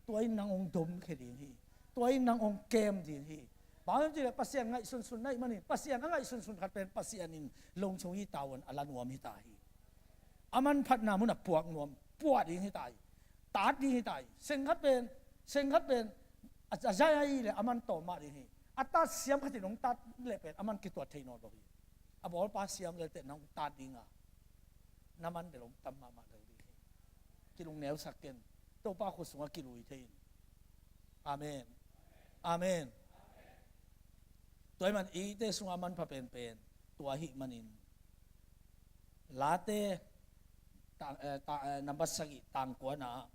Tua in nang hong domkhia ding hi. Tua in nang hong kem ding hi. Bang hiam cih leh Pasian ngaihsunsun na hih manin, Pasian a ngaihsunsun khat pen Pasian in longchong i tavuan a la nuam hi ta hi. A manphatna munah puak nuam, puah ding hi ta hi. Tat ding hi ta hi. Seng khat pen, seng khat pen a, a zai ahi leh a man tawm mah ding hi. A tat siam khat in hong tat leh pen a man kituat thei nawn lo hi. A bawlpa siam lel teh nang hong tat ding a, na man bel hong tam mahmah lel ding hi. Kilungneusak ken. Topa khut sungah kilui thei in. Amen. Amen. Tua ahih man eite sungah manpha penpen tua ahih manin, Late tang, eh, ta, eh, nambat sagih tang kuana ah,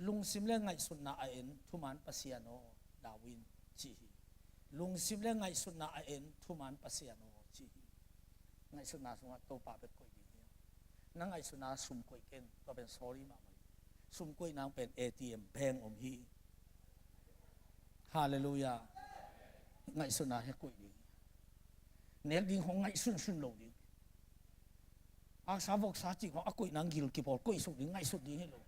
lungsim le ngaihsutna a en thuman Pasian aw, dau in, ci hi. Lungsim le ngaihsutna a en thuman Pasian aw, ci hi. Ngaihsutna sungah Topa bek koih ding hi. Na ngaihsutna sum koih ken, tua pen sorry mahmah hi. Sum koihna pen A T M bank om hi. Halleluiah. Ngaihsutna hi koih ding. Nek ding hong ngaihsunsun lo ding. Aksa voksa cih hong a koihna gil kipawl koihsuk ding, ngaihsut ding hi lo.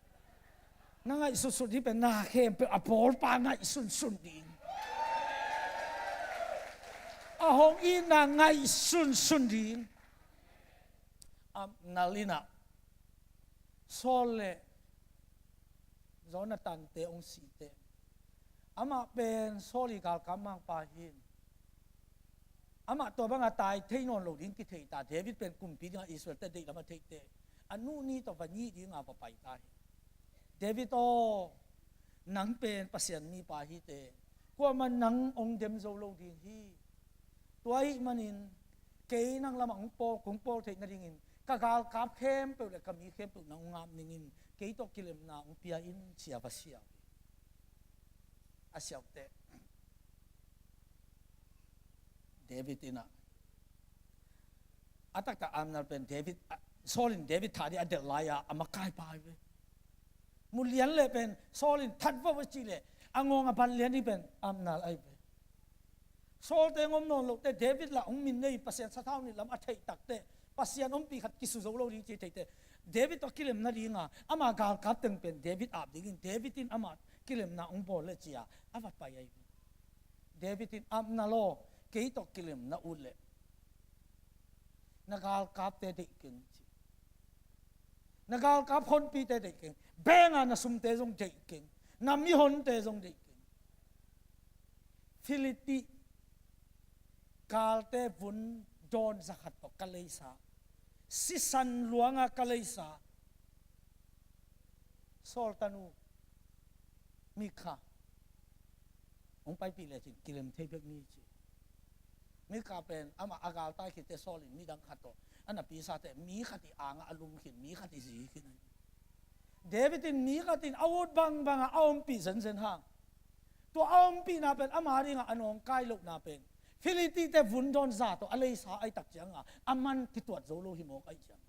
Na ngaihsutsut ding pen na khempeuh a bawlpa ngaihsunsun ding. A hong itna ngaihsunsun ding. Abner in ah Saul le Jonathan te hong sih teh, amah pen Saul i galkap mangpa hi in, amah tua banga tai thei nawn lo ding kithei ta. David pen kumpi dinga Israel te deih lam a theih teh, a nu ni tawh va ngih dinga va pai ta hi. David aw, nang pen Pasian mipa hi teh, kuamah nang hong dem zo lo ding hi. Tua ahih manin kei nang lamah hong pawl, kong pawl theih nadingin ka galkap khempeuh le ka mi khempeuh nang hong ngap ning in, kei tawh kilemna hong pia in, ci a va siau hi. A siau teh David in ah, a taktak Abner pen David, a, Saul in David thah ding a delh lai-a a makaipa hi ve. Mu lian leh pen Saul in that vo a cih leh a ngawng a ban lian ding pen Abner ahi ve. Saul te ngom nawn loh teh David lah hong min nei, Pasian sathau nih lam a theih tak teh Pasian ompih khat kisu zo lo ding ci thei teh, David tawh kilem nadinga ama galkap teng pen David ap dingin David in ama kilemna hong bawl le ci-a a va pai ahi ve. David in, Abner aw, kei tawh kilem na ut leh na galkapte deih keng, ci. Na galkap honpite deih keng. Bank a na sumte zong deih keng. Na mihonte zong deih keng. Philistine galte vun dawn za khat tawh ka leisa, sisan luanga ka leisa Saul tanu Mikal hong paipih lecin kilem thei bek ni, ci. Mikal pen amah a galtai khitte Saul in midang khat tawh a na pisa teh mi khat i angah a lum khin, mi khat i zi khin. David in mi khat in a ut bangbangah a ompih zenzen hang, tua a ompihna pen ama dingah a nawngkai lohna pen Philistine te vun dawn za tawh a leisa ahi tak cianga a man kituat zo lo hi mawk ahi cianga,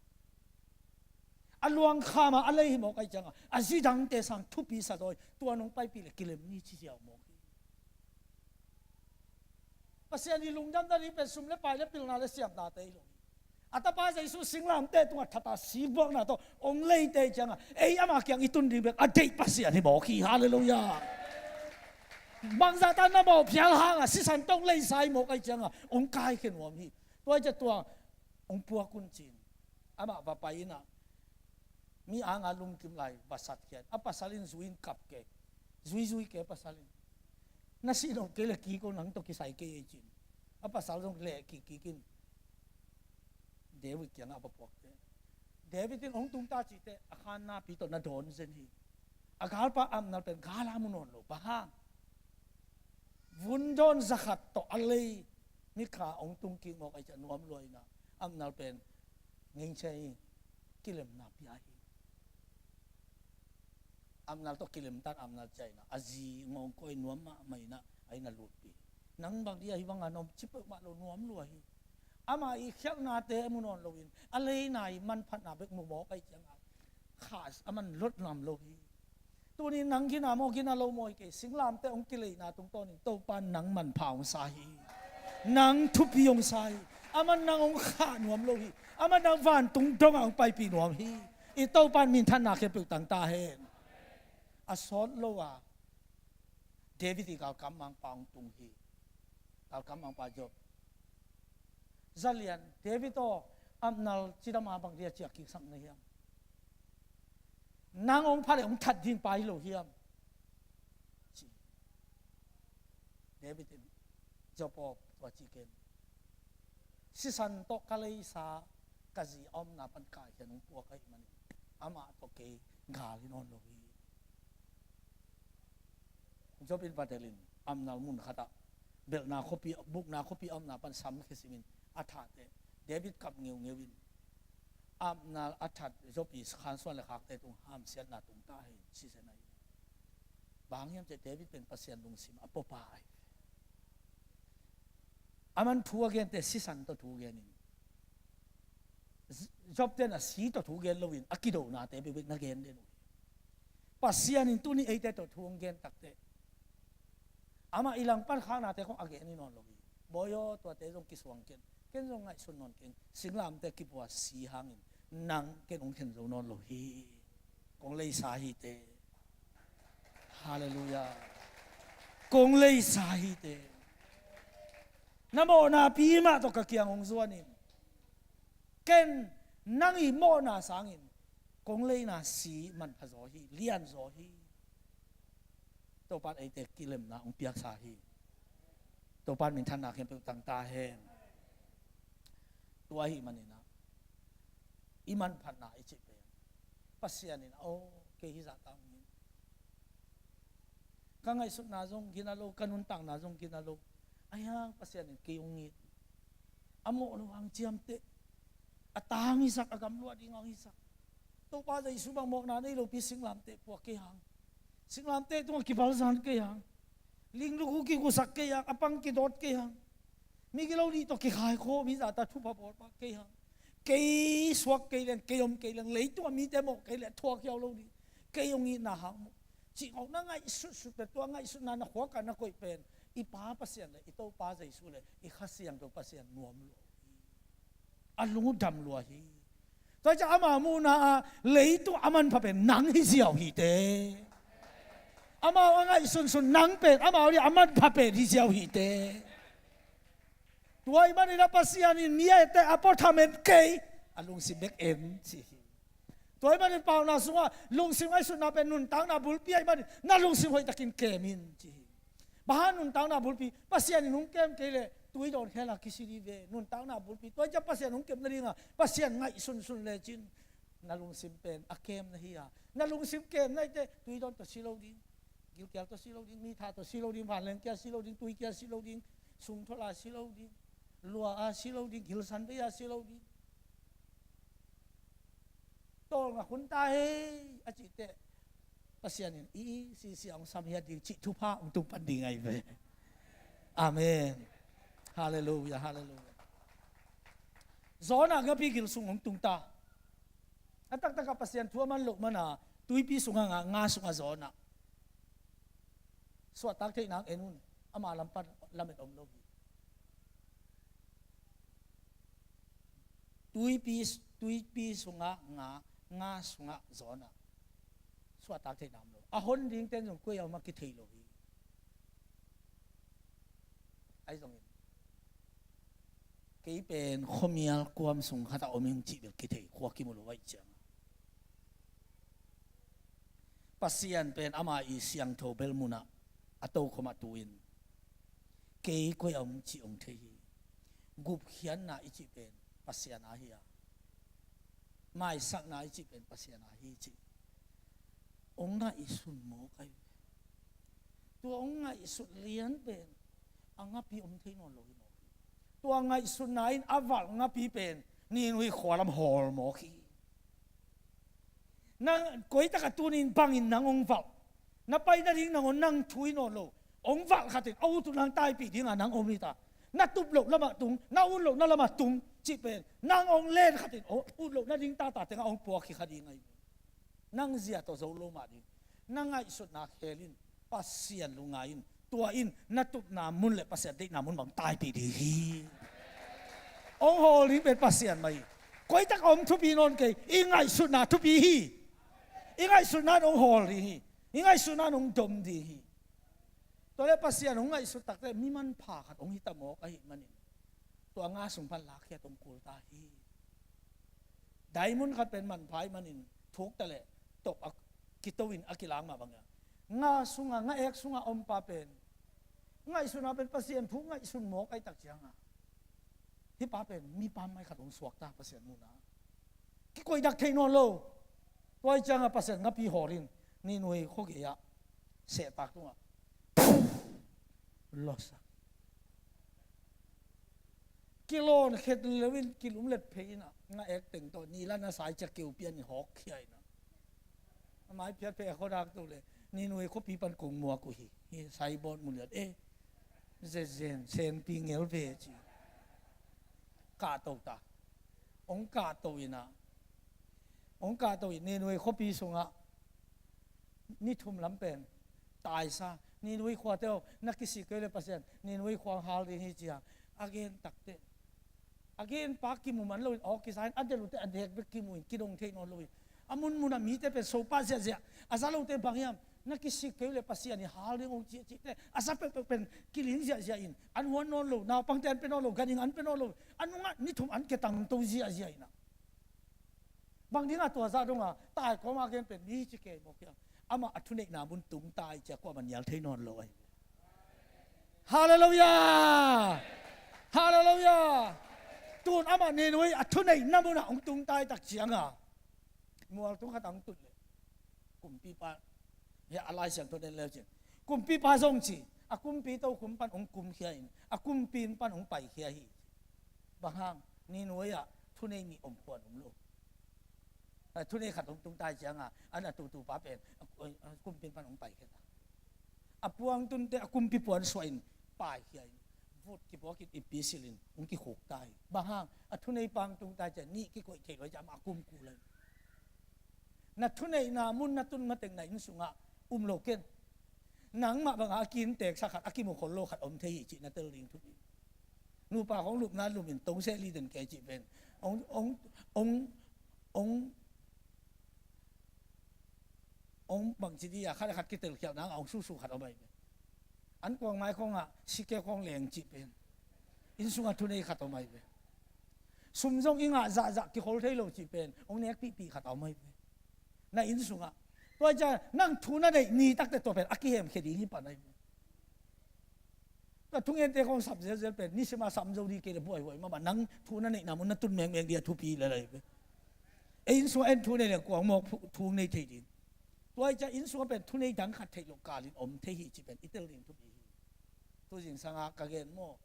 a luangkhama a lei hi mawk ahi cianga a zidangte sang thupi sa dawi, tua nong paipih le kilem ni ci ziau mawk hi. Pasian i lungdamna ding pen sum le pai le pilna le siamnate hi lo hi. A tapa Jesu singlamteh tungah that a si buakna tawh hong leite ciangah ei ama kiang i tun ding bek a deih Pasian hi mawk hi. Halleluiah. Bangzah ta na mawh phial hangah sisan tawh hong leisa hi mawk ahih ciangah hong kaikhia nuam hi. Tua hi ciah tua hong puak un ci-in amah va pai in ah mi anga lungkim lai va satkhia in, a pasal in zui in kap kei, zuizui kei a pasal in. Na sih nop kei le kik o, nang tawh kisai kei ei ci-in a pasal zong leh kikkik in David kiangah va puak kei. David in hong tung ta cih teh a khannapi tawh na dawn zen hi. A galpa Abner pen gal a mu nawn lo, bang hang? Vun dawn zakhat tawh a lei, mikha hong tung kik mawk ahih ciah nuam lua in ah Abner pen ngei cia hi, kilemna pia hi. Abner tawh kilemtan Abner ciah in ah a zi ngawngkawi nuam mahmah in ah a inn ah lutpih. Nang bang dia hih bangah na om ci peuhmah lo, nuam lua hi. Ama i khialhnate a mu nawn loin a leina i manphatna bek mu mawk ahih ciangah kha a man lot lam lo hi. Tuni nang gina maw, gina lo maw hi kei, singlamteh hong kileina tungtawnin Topa nang manpha hong sa hi. Nang thupi hong sa hi. Aman nang hong khah nuam lo hi. Aman nang vantung dongah hong paipih nuam hi. I Topa in minthanna khempeuh tang ta hen. A sawt lo a David i galkam mangpa hong tung hi. Galkam mangpa Joab. Zalian, David aw, Abner cidam a bang dia ciah kiksak na hiam? Nang hong pha le hong that ding pa hi lo hiam? Ci. David in, Joab aw, tua ci ken. Sisan tawh ka leisa ka zi a omna pan kaikhia nong puak ahih manin amah tawh kei gal hi nawn lo hi. Joab in va delhin Abner mun khatah belhna khuapi, bukna khuapi a omna pan sam khia simin a thah teh David kap ngeungeu in Abner a that Joab i khansuan le khakte tung hamsiatna tung ta hi, ci zen ahi. Bang hiam cih David pen Pasian lungsim a puapa ahi. Aman thu a gente sisan tawh thu genin Joab ten a si tawh thu gen loin a kidonate bekbek na gen den uh hi. Pasian in tuni eite tawh thu hong gen takteh amah i langpan khaknate khong a gen hi nawn lo hi. Bawi aw, tuate zong kisuang ken, ken zong ngaihsun nawn keng. Singlamteh kipua si hangin nang ken hong khen zo nawn lo hi. Kong leisa hi te. Halleluiah. Kong leisa hi te. Na mawhna pi mah tawh ka kiang hong zuanin ken nang i mawhna sangin kong leina si manpha zaw hi, lian zaw hi. Topan eite kilemna hong piaksa hi. Topan minthanna khempeuh tang ta hen. Tua ahih manin ah i manphatna i cih pen Pasian in aw, kei hizah ta ung hi. Ka ngaihsutna zong gina lo, ka nuntakna zong gina lo. Ahi hang Pasian in kei hong it. A mawh lo hang ciamteh. A tang hisak, a gamluah ding hang hisak. Topa Jesu bang mawhna nei lopi singlamteh puak kei hang. Singlamteh tungah kibalzan kei hang. Linglukhu kigusak kei hang, a pang kidawt kei hang. Migilo nih tawh kikhaikhaw, mi zahta thupha bawl pah kei hang. Kei suak kei leng, kei om kei leng, leitungah mite mawh kei leh thuak hiau lo ding. Kei hong itna hang mawh. Cih ngawh na ngaihsutsut pen, tua ngaihsutna na khuakah na koih pen i Pa Pasian le i Topa Jesu le i Kha Siangtho Pasian nuam lua hi. A lung uh dam lua hi. Tua hi ciah amau muhna ah leitung a manpha pen nang hi ziau hi te. Amau a ngaihsunsun nang pen amau dia a manpha pen hi ziau hi te. Tua ahih manin a Pasian in mi a ette a pawthamen kei a lungsim bek en ci hi. Tua ahih manin Paunak sungah lungsim ngaihsutna pen nuntakna bulpi ahih manin na lungsim hoihtakin kem in ci hi. Bang hang nuntakna bulpi, Pasian in hong kem kei leh tui dawn khela kisi dih ve. Nuntakna bulpi, tua hi ciah Pasian hong kep nadingah Pasian ngaihsunsun lecin na lungsim pen a kem na hi a, na lungsim kem na hi teh tui dawn tawh si lo ding, gilkial tawh si lo ding, mitha tawh si lo ding, vanleng kia si lo ding, tui kia si lo ding, sungthola si lo ding, lua a si lo ding, gilsan bei a si lo ding. Tawlnga hun ta hei a cih teh Pasian in i sisia hong sam hiat ding cih thupha hong tung pan ding ahi ve. Amen. Halleluiah, halleluiah. Jonah ngapi gil sung hong tung ta. A taktakah Pasian thu a man loh mana tuipi sungah nga, nga sungah Jonah. Suahtak theih nang en un, ama lam pan lamet om lo hi. Tuipi, tuipi sungah nga, nga sungah zawn ah suahtak theih nam lo. A hon dingte in zong koi a om a kithei lo hi. Ahi zongin kei pen khuamial kuam sung khat ah om ing cih bel kithei, khua kimu lo ahih ciangin. Pasian pen ama i siangtho bel munah a tokhom ah tu-in kei koi a om cih hong thei hi. Gupkhiatna i cih pen Pasian a hi a, maisakna i cih pen Pasian a hi cih hong ngaihsun mawk ahi ve. Tua hong ngaihsut lian pen a ngapi om thei nawn lo hi mawk hi. Tua ngaihsutna in a valh ngapi pen Nineveh khua lam hawl mawk hi. Nang koi tak a tuni-in bangin nang hong valh? Na pai nading nangawn nang thu hi nawn lo. Hong valh khat in a ut uh nang taipih ding a nang om hi ta. Na tup loh lamah tung, na ut lohna lamah tung cih pen nang hong len khat in ut loh nading tata tengah hong puak hi kha ding ahi. Nang zia tawh zo lo mah ding. Na ngaihsutna khel in, Pasian lungngai in, tua in na tupna mun le Pasian deihna mun bang taipih ding hi. Hong hawl ding pen Pasian mah hi. Koi tak a om thupi nawn kei, i ngaihsutna thupi hi. I ngaihsutna in hong hawl ding hi. I ngaihsutna in hong dom ding hi. Tua le Pasian hong ngaihsut takte mi manpha khat hong hi ta mawk ahih manin tua nga sung pan lakkhiat hong kul ta hi. Diamond khat pen manpha ahih manin thuk ta le top a kito in a kilang mah bang a, nga sunga, nga ek sunga om pa pen ngaihsutna pen Pasian thu ngaihsun mawk ahih tak cianga hih pa pen mi pam mai khat hong suak ta Pasian muhna. Kikoih dak thei nawn lo. Tua ahih cianga Pasian ngapi hawl in Nineveh khua gei ah sehtak tungah los a, kilawn khet lo in kilum let phei in a, nga ek teng tawh ni la na sai ciah keu pian in hawk khia in a, a mai phiat phei a khuadak to le Nineveh khuapi pan kong muak uh hi. Hi Saibon mu lian e, zezen senpi ngel ve ci. Kahto ta. Hong kahto in a, hong kahto in Nineveh khuapi sungah ni thum lam pen taisa. Nineveh khuate aw, na kisik kei le Pasian Nineveh khua hong hal ding hi ci a, a gen takte, a gen pa kimu man loin awk kisa in, a delh uhte a dek bek kimu in kidong thei nawn loin, a munmun a mite pen sopa ziahziah. A za lote bang hiam? Na kisik kei le Pasian in hal ding hong ci a cihte a za peuhpeuh pen kiling ziahziah in, an huan nawn lo, naupangte an pia nawn lo, ganhing an pia nawn lo, a nungah ni thum an ke tangto ziahziah in a. Bang dingah tua zah dongah tai kawma gen pen mi ci kei mawk hiam? Amah a thuneihna mun tung ta ahih ciah kuamah nial thei nawn lo ahi. Halleluiah! Halleluiah! Tun amah Nineveh a thuneihna munah hong tung ta ahih tak cianga mual tung khat a hong tun le kumpipa, hia a Lai Siangtho den leu cin, kumpipa zong ci, a kumpi tokhom pan hong kumkhia in a kumpi inn pan hong paikhia hi. Bang hang? Nineveh ah thunei nih om khuan om lo. A thunei khat hong tung ta ahih cianga an a tutupa pen a, a kumpi inn pan hong paikhia ta. A puangtunte a kumpi puan suah in paikhia in vut kipuak in ipi silh in hong kikhuk ta hi. Bang hang? A thunei pa hong tung ta ahih ciang nih kikoih thei lo ahih ciang amah a kum kul ahi. Na thuneihna mun na tun mateng na inn sungah um lo ken. Nangmah bangah a kiinteksa khat, a kimukhol lo khat om thei hi cih na tel ding thupi. Nupa khong lupna lumin tong seh li den kei cih pen hong, hong, hong, hong, hong bangci dih a khat le khat kitelkhialhna ngah hong susu khat om ahi pen. An kuang mai khongah sike khong leng cih pen inn sungah thunei khat om ahi pen. Sum zong i ngah zahzah kikhol thei lo cih pen hong nekpihpih khat a om ahi ve. Na inn sungah tua ahih ciang nang thu na neih ni takte tua pen a kihemkhia ding hi pan ahi ve. Tua thungente khong sam zelzel pen nisim a sam zo ding kei le buaihuai mahmah, nang thu na neihna mun na tun mengmeng ding a thupi lel ahi ve. Ei inn sungah en thu nei le kuang mawk thu nei thei ding. Tua ahih ciang inn sungah pen thunei dang khat theih loh kalin om thei hi cih pen i tel ding thupi hi. Tuzingsangah ka gen maw,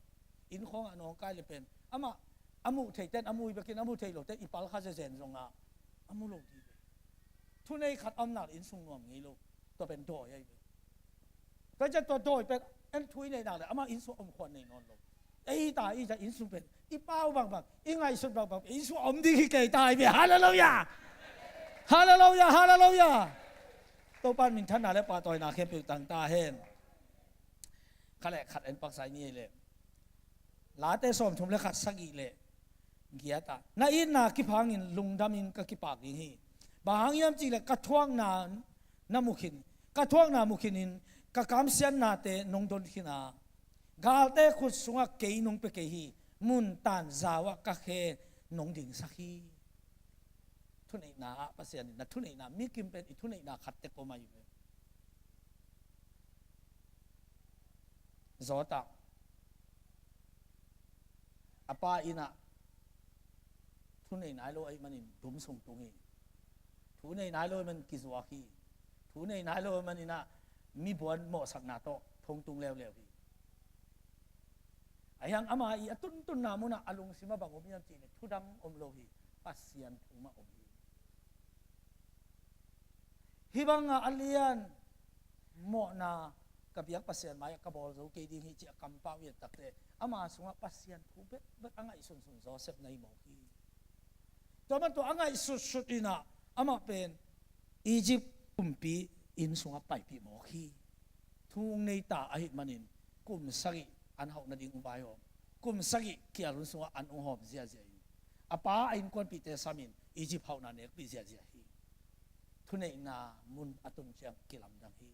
inn khawngah nawngkai le pen amah a muh theiten a mu hi bekin a mu thei loten i palkha zezen zongah a mu lo dih ve. Thunei khat a om nak le inn sung nuam ngei lo. Tua pen dawi ahi ve. Tua ciang tua dawi pen en thu i neih nak le amah inn sung a om khuan nei nawn lo. Ei hi ta i ciang inn sung pen i pau bangbang, i ngaihsut bangbang pen inn sung a om ding hi kei ta hi ve. Halleluiah! Halleluiah! Halleluiah! Topa in minthanna le pahtawina khempeuh tang ta hen. Khat le khat en paksa i ni ei le. Late sawmthum le khat, sagih le Giat ah, na itna kip hangin lungdamin ka kipak ding hi. Bang hang hiam cihleh ka thuakna na mu khin, ka thuakna mu khinin ka kamsiatnate nong don khin a, galte khut sungah kei nong pia kei hi. Mun tanzau ah ka khe nong dingsak hi. Thuneihna ah Pasian in na thuneihna, mi kim pen i thuneihna khat tek om ahi ve. Zawtah a pa inn ah thu nei nai lo ahih manin dum sung tung hi. Thu nei nai lo ahih manin kizuak hi. Thu nei nai lo ahih manin ah mi buan mawhsakna tawh thong tung leuleu hi. Ahi hang ama i a tuntunna munah a lungsim ah bang om hiam cihleh thudang om lo hi. Pasian thu mah om hi. Hih bangah a lian mawhna ka biak Pasian mai-ah ka bawl zo kei ding hi ci a kampau i et takteh ama sungah Pasian thu bekbek a ngaihsunsun Joseph na hi mawk hi. Tua man tua a ngaihsutsut inah amah pen Egypt kumpi inn sungah paipih mawk hi. Thu hong nei ta ahih manin kum sagih an hauh nading hong vaihawm, kum sagih kial hun sungah an hong hawm ziahziah in, a pa a innkuanpihte samin Egypt hauhna nekpih ziahziah hi. Thuneihna mun a tun ciang kilamdang hi.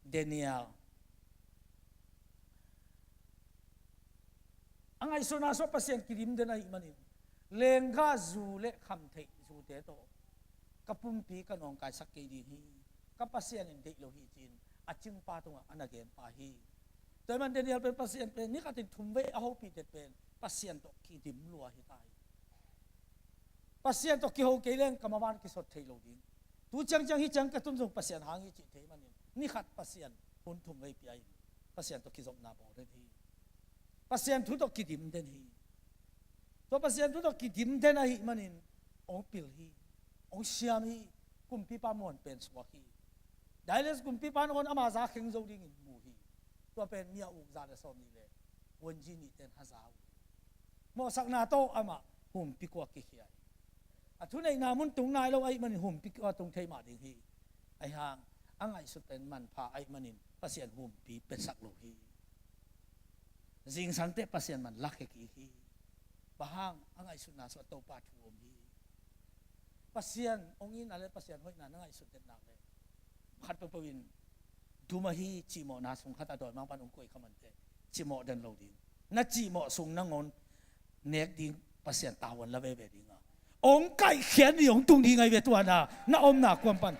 Daniel a ngaihsutna sungah Pasian kidim den ahih manin, lenggah zu le khamtheih zute tawh ka pumpi ka nawngkaisak kei ding hi. Ka Pasian in deih lo hi, ci-in a cingpa tungah a na genpa hi. Tua ahih man Daniel pen Pasian pen ni khatin thumvei a hopih det pen Pasian tawh kidim lua hi ta hi. Pasian tawh kiho kei leng ka maban kisot thei lo ding. Tu ciangciang hih ciang ka tun zong Pasian hang hi cih thei manin ni khat Pasian hun thumvei pia in Pasian tawh kizopna bawl den hi. Pasian thu tawh kidim den hi. Tua Pasian thu tawh kidim den ahih manin hong pil hi, hong siam hi. Kumpipa muan pen suak hi. Darius kumpipa nangawn ama za kheng zo dingin mu hi. Tua pen mi a uk za le sawm nih le vuanzi nihte in haza uh hi. Mawhsakna tawh amah humpi kua kikhia hi. A thuneihna mun tung nai lo ahih manin humpi kua tung thei mah ding hi. Ahi hang a ngaihsut pen manpha ahih manin Pasian humpi piasak lo hi. Zingsang teh Pasian man lakhia kik hi. Bang hang? A ngaihsutna sungah Topa thu om hi. Pasian hong itna le Pasian hoihna na ngaihsut den nak le khat peuhpeuh in dum ahi cihmawhna sung khat a dawimang pan hong koih kha man teh cihmawh den lo ding. Na cihmawh sung nangawn nek ding Pasian tavuan la veve ding a, hong kaihkhiat ni hong tung ding ahi ve. Tua na na omna kuam pan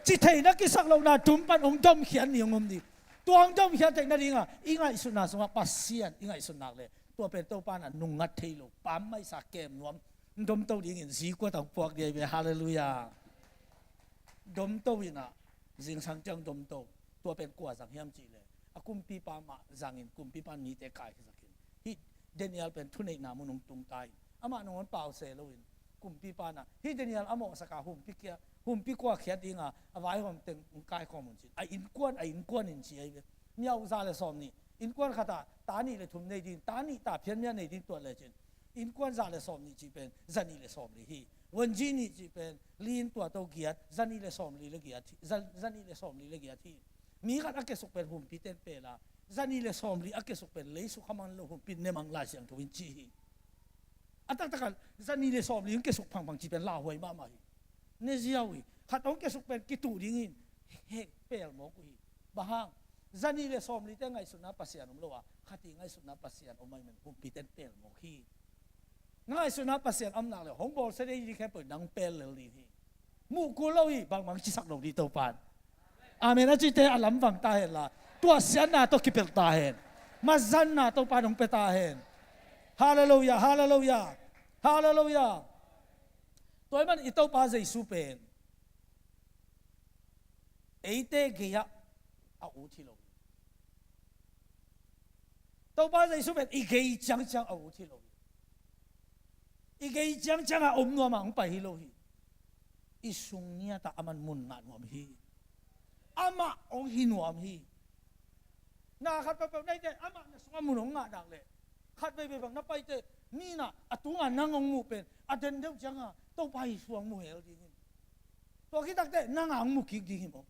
ci thei na kisak lohna dum pan hong domkhiat ni hong om ding. Tua hong domkhiat theih nadingah i ngaihsutna sungah Pasian i ngaihsut nak le tua pen Topa na nungngat thei lo pammaihsa kem nuam. Domto dingin zi kuat a hong puak ding ahi ve. Halleluiah. Domto inah zingsang ciang domto. Tua pen kua zang hiam cihleh a kumpipa mah zangin kumpipa nite kaikhisakin hih Daniel pen thuneihna mun hong tung ta in amah nangawn pause loin kumpipa na hih Daniel a mawhsaka humpi kia, humpi kua khiat dinga a vaihawm teng hong kaikhawm un cin a innkuan a innkuan in ci ahi ve. Mi a uk za le sawm nih, innkuan khatah ta nih le thum nei ding, ta nih ta phian mi a nei ding tuat lecin innkuan za le sawm nih cih pen za nih le sawm li hi. Vuanzi nih cih pen li in tua to giat, za nih le sawm li le giat hi, za, za nih le sawm li le giat hi. Mi khat a kiasuk pen humpite in pel a, za nih le sawm li a kiasuk pen leisuk kha mang lo humpi in ne mang Lai Siangtho in ci hi. A taktakah za nih le sawm li hong kiasuk phangphang cih pen lauhuai mahmah hi. Ne ziau hi. Khat hong kiasuk pen kituh dingin hek pel mawk uh hi. Bang hang? Za nih le sawm lite ngaihsutna Pasian om lo a, khat i ngaihsutna Pasian om ahih man humpite in pel mawk hi. Na ngaihsutna Pasian om nak le hong bawlsia ding hi khempeuh nang pel lel ding hi. Muh kul lo hi, bangbang cisak lo ding Topan. Amen a cite a lamvang ta hen la, tuahsiatna tawh kipelh ta hen. Mazanna Topan hong pia ta hen. Halleluiah, halleluiah, halleluiah. Tua ahih man i Topa Jesu pen eite gei-ah a ut hi lo hi. Topa Jesu pen i gei ciangciang a ut hi lo hi. I gei ciangciang a om nuam a hong pai hi lo hi. I sung ngiat ah aman mun ngah nuam hi. Amah hong hi nuam hi. Na khat peuhpeuh na hih teh amah na sungah mun hong ngah nak leh khat veivei bang na pai teh mi in a tunga nang hong muh pen a den deuh cianga Topa Jesu hong mu hel ding hi. Tua khit takteh nang a hong mu kik ding hi maw?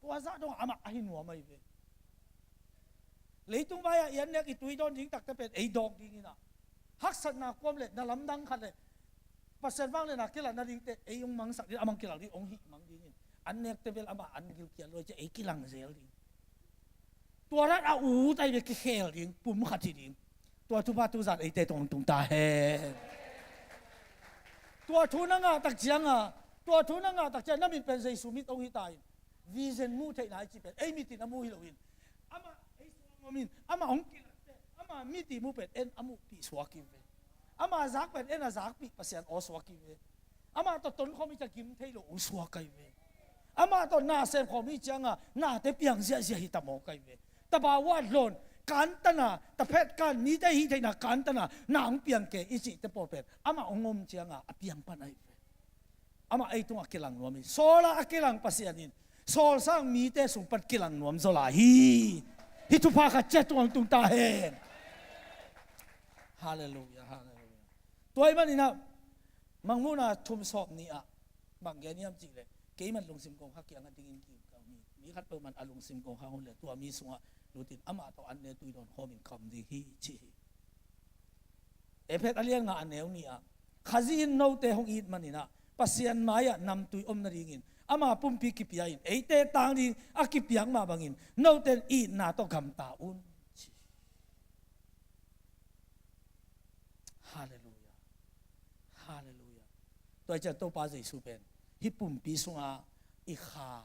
Tua zah dong amah a hi nuam ahi ve. Leitung vai-ah i an nek i tui dawn ding takteh pen ei dawk ding hi na. Haksatna kuam le na lamdang khat le Pasian vangliatna kilatna dingte ei hong mangsak ding, amah hong kilang ding, hong hih mang dingin. An nekte bel amah an gilkial lo ci-a ei kilang zel ding. Tua dan a ut ahi ve, kikhel ding, pum khat hi ding. Tua thupha tuzan eite tungah tung ta hen. Tua thu na ngah tak cianga, tua thu na ngah tak cianga na mit pen Jesu mit hong hi ta in. Vision muh theihna i cih pen ei mit in a muh hi loin, amah ei sungah om in, amah hong kilatte, amah mit i muh pen en a muhpih suak hi ve. Amah a zak pen en a zakpih Pasian aw suak hi ve. Amah tawh tonkhawm i ciang gim thei lo hong suak ahi ve. Amah tawh na semkhawm i cianga nate piang ziahziah hi ta mawk ahi ve. Tabawa lon kantana, taphet kan mite hih theihna kantana na hong piang kei i cihte pawl pen amah hong om cianga a piang pan ahi ve. Amah ei tungah kilang nuam hi. Saul ah a kilang Pasian in Saul sang mite sung pan kilang nuam zaw lai hi. Hih thupha khat ciat tungah tung ta hen. Halleluiah, halleluiah. Tua ahih maninah Mangmuhna thum sawm nih ah bang gen hiam cihleh, keiman lungsim kong kha kiangah dingin kiu ka hi. Mi khat peuhman a lungsim kong kha hun le tua mi sungah lutin amah tawh an le tui dawn khawmin ka om ding hi ci hi. Efesa a lian nga a neu nih ah, Khazih in note hong it maninah Pasian mai-ah namtui om nadingin ama pumpi kipia in eite tang ding a kipiak mah bangin note in itna tawh gamta un ci. Halleluiah. Halleluiah. Tua hi ciang Topa Jesu pen hih pumpi sunga i kha,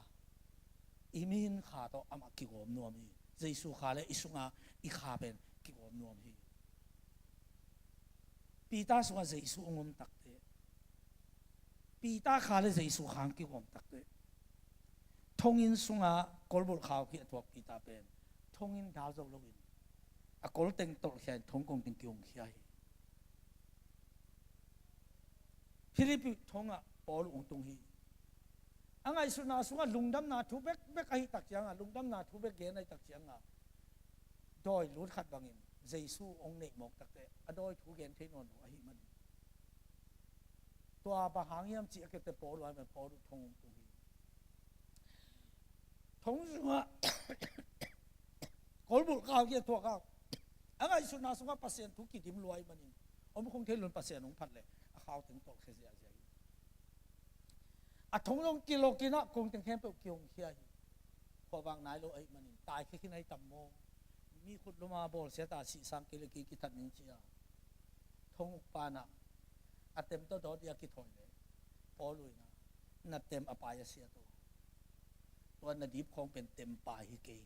i mihing kha tawh amah kigawm nuam hi. Jesu kha le i sunga i kha pen kigawm nuam hi. Peter sungah Jesu hong om takte, Peter kha le Jesu kha hong kigawm takte, thonginn sungah kolbulh khau khi a thuak Peter pen thonginn dal zo loin a kol teng tolhkhia in thong kong teng kihongkhia hi. Philippi thongah Paul hong tung hi. A ngaihsutna sungah lungdamna thu bekbek ahih tak cianga, lungdamna thu bek gen ahih tak cianga, dawi lut khat bangin Jesu hong neih mawk takte a dawi thu gen thei nawn lo ahih manin, tua bang hang hiam cih a kepte Paul uh ahih man Paul uh thong hong tung hi. Thong sungah kolbulh kau kia thuak kau. A ngaihsutna sungah Pasian thu kidim lua ahih manin om khong thei lo in Pasian hong phat le a khau teng tolhkhia ziahziah hi. A thong zong kilawk inah kong teng khempeuh kihongkhia hi. Khuavak nai lo ahih manin taikhia khin ahi tam maw? Mi khut luma bawlsia ta sihsang kei le kei kithat ning ci-a thong uk panah a tem tawh dawt dih a kithawi le Paul uh inah, na tem a pai a siat aw. Tua na dip khawng pen tem pai hi kei.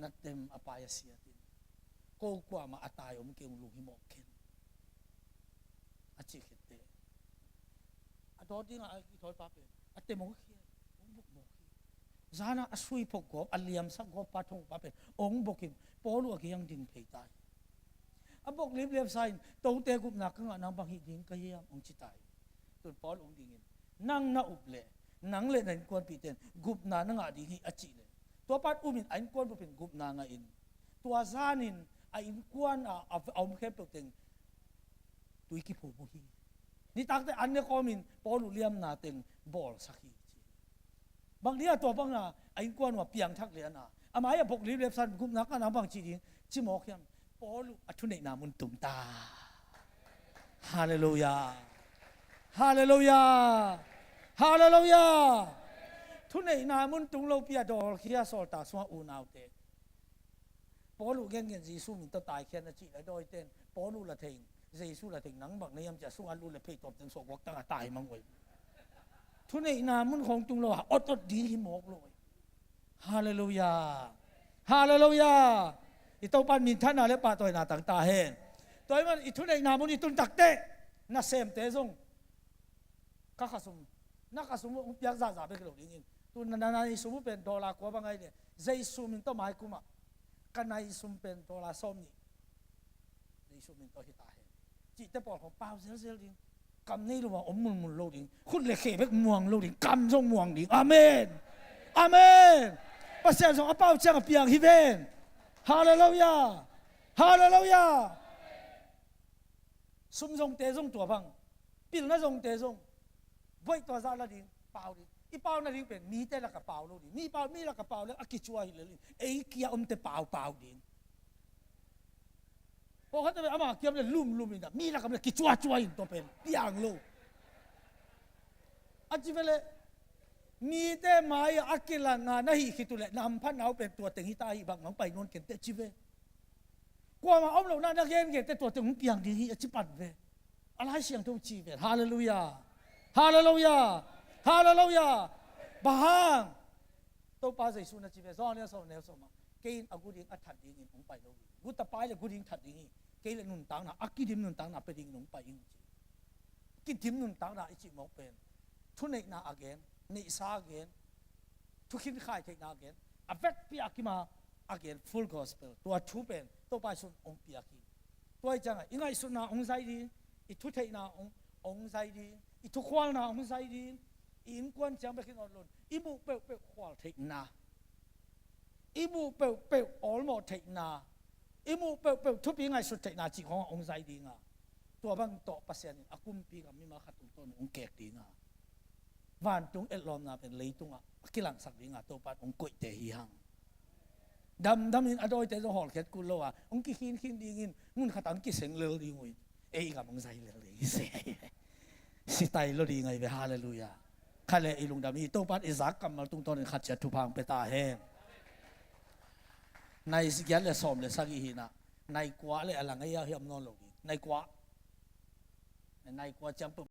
Na tem a pai a siat in, ko kuamah a tai om kei, hong lunghimawh ken a cih khitte, a dawt dingah a kithawipa pen a tem hong khia, hong buk mawk hi. Zanah a sui phok gawp, a liamsak gawppa thong pa pen hong bokin Paul uh a kiang ding phei ta hi. A bok liplep sa in, tote gupna ka ngah nang bang hih ding ka hiam, hong ci ta hi. Tun Paul hong dingin, nang na up leh nang le na innkuanpihte in gupna na ngah ding hi a cih leh, tua pan umin a innkuan bupin gupna ngah in, tua zanin a innkuan a, a, a om khempeuh teng tui kiphum uh hi. Nitakte an ne kawmin Paul uh liamna teng bawlsak hi ci. Bang dia tua banga a innkuan uh a piangthak liana a mai a bok liplep san gupna ka nang bang ci ding ci mawk hiam? Paul uh a thuneihna mun tung ta. Halleluiah. Halleluiah. Halleluiah. Thuneihna mun tung lopi a dawlkhia sawltak sungah unaute, Paul uh gengen Jesu min tawh taikhian a cih le dawiten Paul uh la thei in, Jesu la thei in, nang bang na hiam ci-a sungah lut le pheitawp teng suah guak tangah tai mang uh hi. Thuneihna mun khawng tung lo a ot ot ding hi mawk lo uh hi. Halleluiah. Halleluiah. I Topa in minthanna le pahtawina tang ta hen. Tua hi man i thuneihna mun i tun takteh nasemte zong ka khasum, na khasum uh hong piak zahzah bek lo dingin, tu na, na, na nai sum uh pen dollar kua bang ahi le, Jesu min tawh maikumah ka nai sum pen dollar sawm nih, Jesu min tawh hi ta hen. Cihte pawl khawng pau zelzel ding. Kam nei lo a om mulmul lo ding. Khut le khe bek muang lo ding. Kam zong muang ding. Amen. Amen. Pasian zong a pau ciang a piang hi ven. Halleluiah. Halleluiah. Sum zongte zong tua bang, pilna zongte zong voih tua zah la ding, pau ding. I pau nading pen mite lakah pau lo ding. Mi pau, mi lakah pau le a kicua hi lel in, ei kia omte pau, pau ding. Pawlkhat pen ama kiam le lumlum in ah, mi lakam le kicuacua in, tua pen piang lo. A ci ve le, mite mai-ah a kilangna na hih khit uh leh na hamphatna uh pen tua teng hi ta hi, bangbang pai nawn kei inteh ci ve. Kuamah om lohna na gengen teh tua teng hong piang ding hi, a ci pan ve. A Lai Siangtho ci ve. Halleluiah. Halleluiah. Halleluiah. Bang hang? Topa Jesu na ci ve, John a sawm neu sawm ah, kei in a gu ding a that dingin hong pai lo hi. Gu tapai le gu ding that ding hi. Kei le nuntakna, a kidim nuntakna pia dingin hong pai ing ci. Kidim nuntakna i cih mawk pen thuneihna a gen, neihsa a gen, thukhin khai theihna a gen, a vekpi a kim a a gen, full gospel. Tua thu pen Topa Jesu'n hong piak hi. Tua hi ciangah i ngaihsutna hong zai ding, i thutheihna hong, hong zai ding, i thukhualna hong zai ding, i innkuan ciang bek hi nawn lo in, i muh peuhpeuh khual theihna, i muh peuhpeuh awlmawh theihna, i muh peuhpeuh thupi ngaihsut theihna cih khawngah hong zai ding a, tua bang tawh Pasian in a kumpi gam mimal khat tungtawn hong keek ding a, vantung etlawmna pen leitungah a kilangsak ding a, Topa in hong koihte hi hang. Damdam in a dawite zong hawlkhiat kul lo a, hong kikhinkhin dingin mun khatah hong kiseng lel ding uh in, ei gam hong zai lel ding hi se. Sitai lo ding ahi ve. Halleluiah. Khat le i lungdam hi. Topa in i zak kammal tungtawnin khat ciat thupha hong pia ta hen. Nai giat le sawm le sagih hi in ah, nai kua le a lang ahi hiam nawn lo ding. Nai kua. Nai kua ciang peuh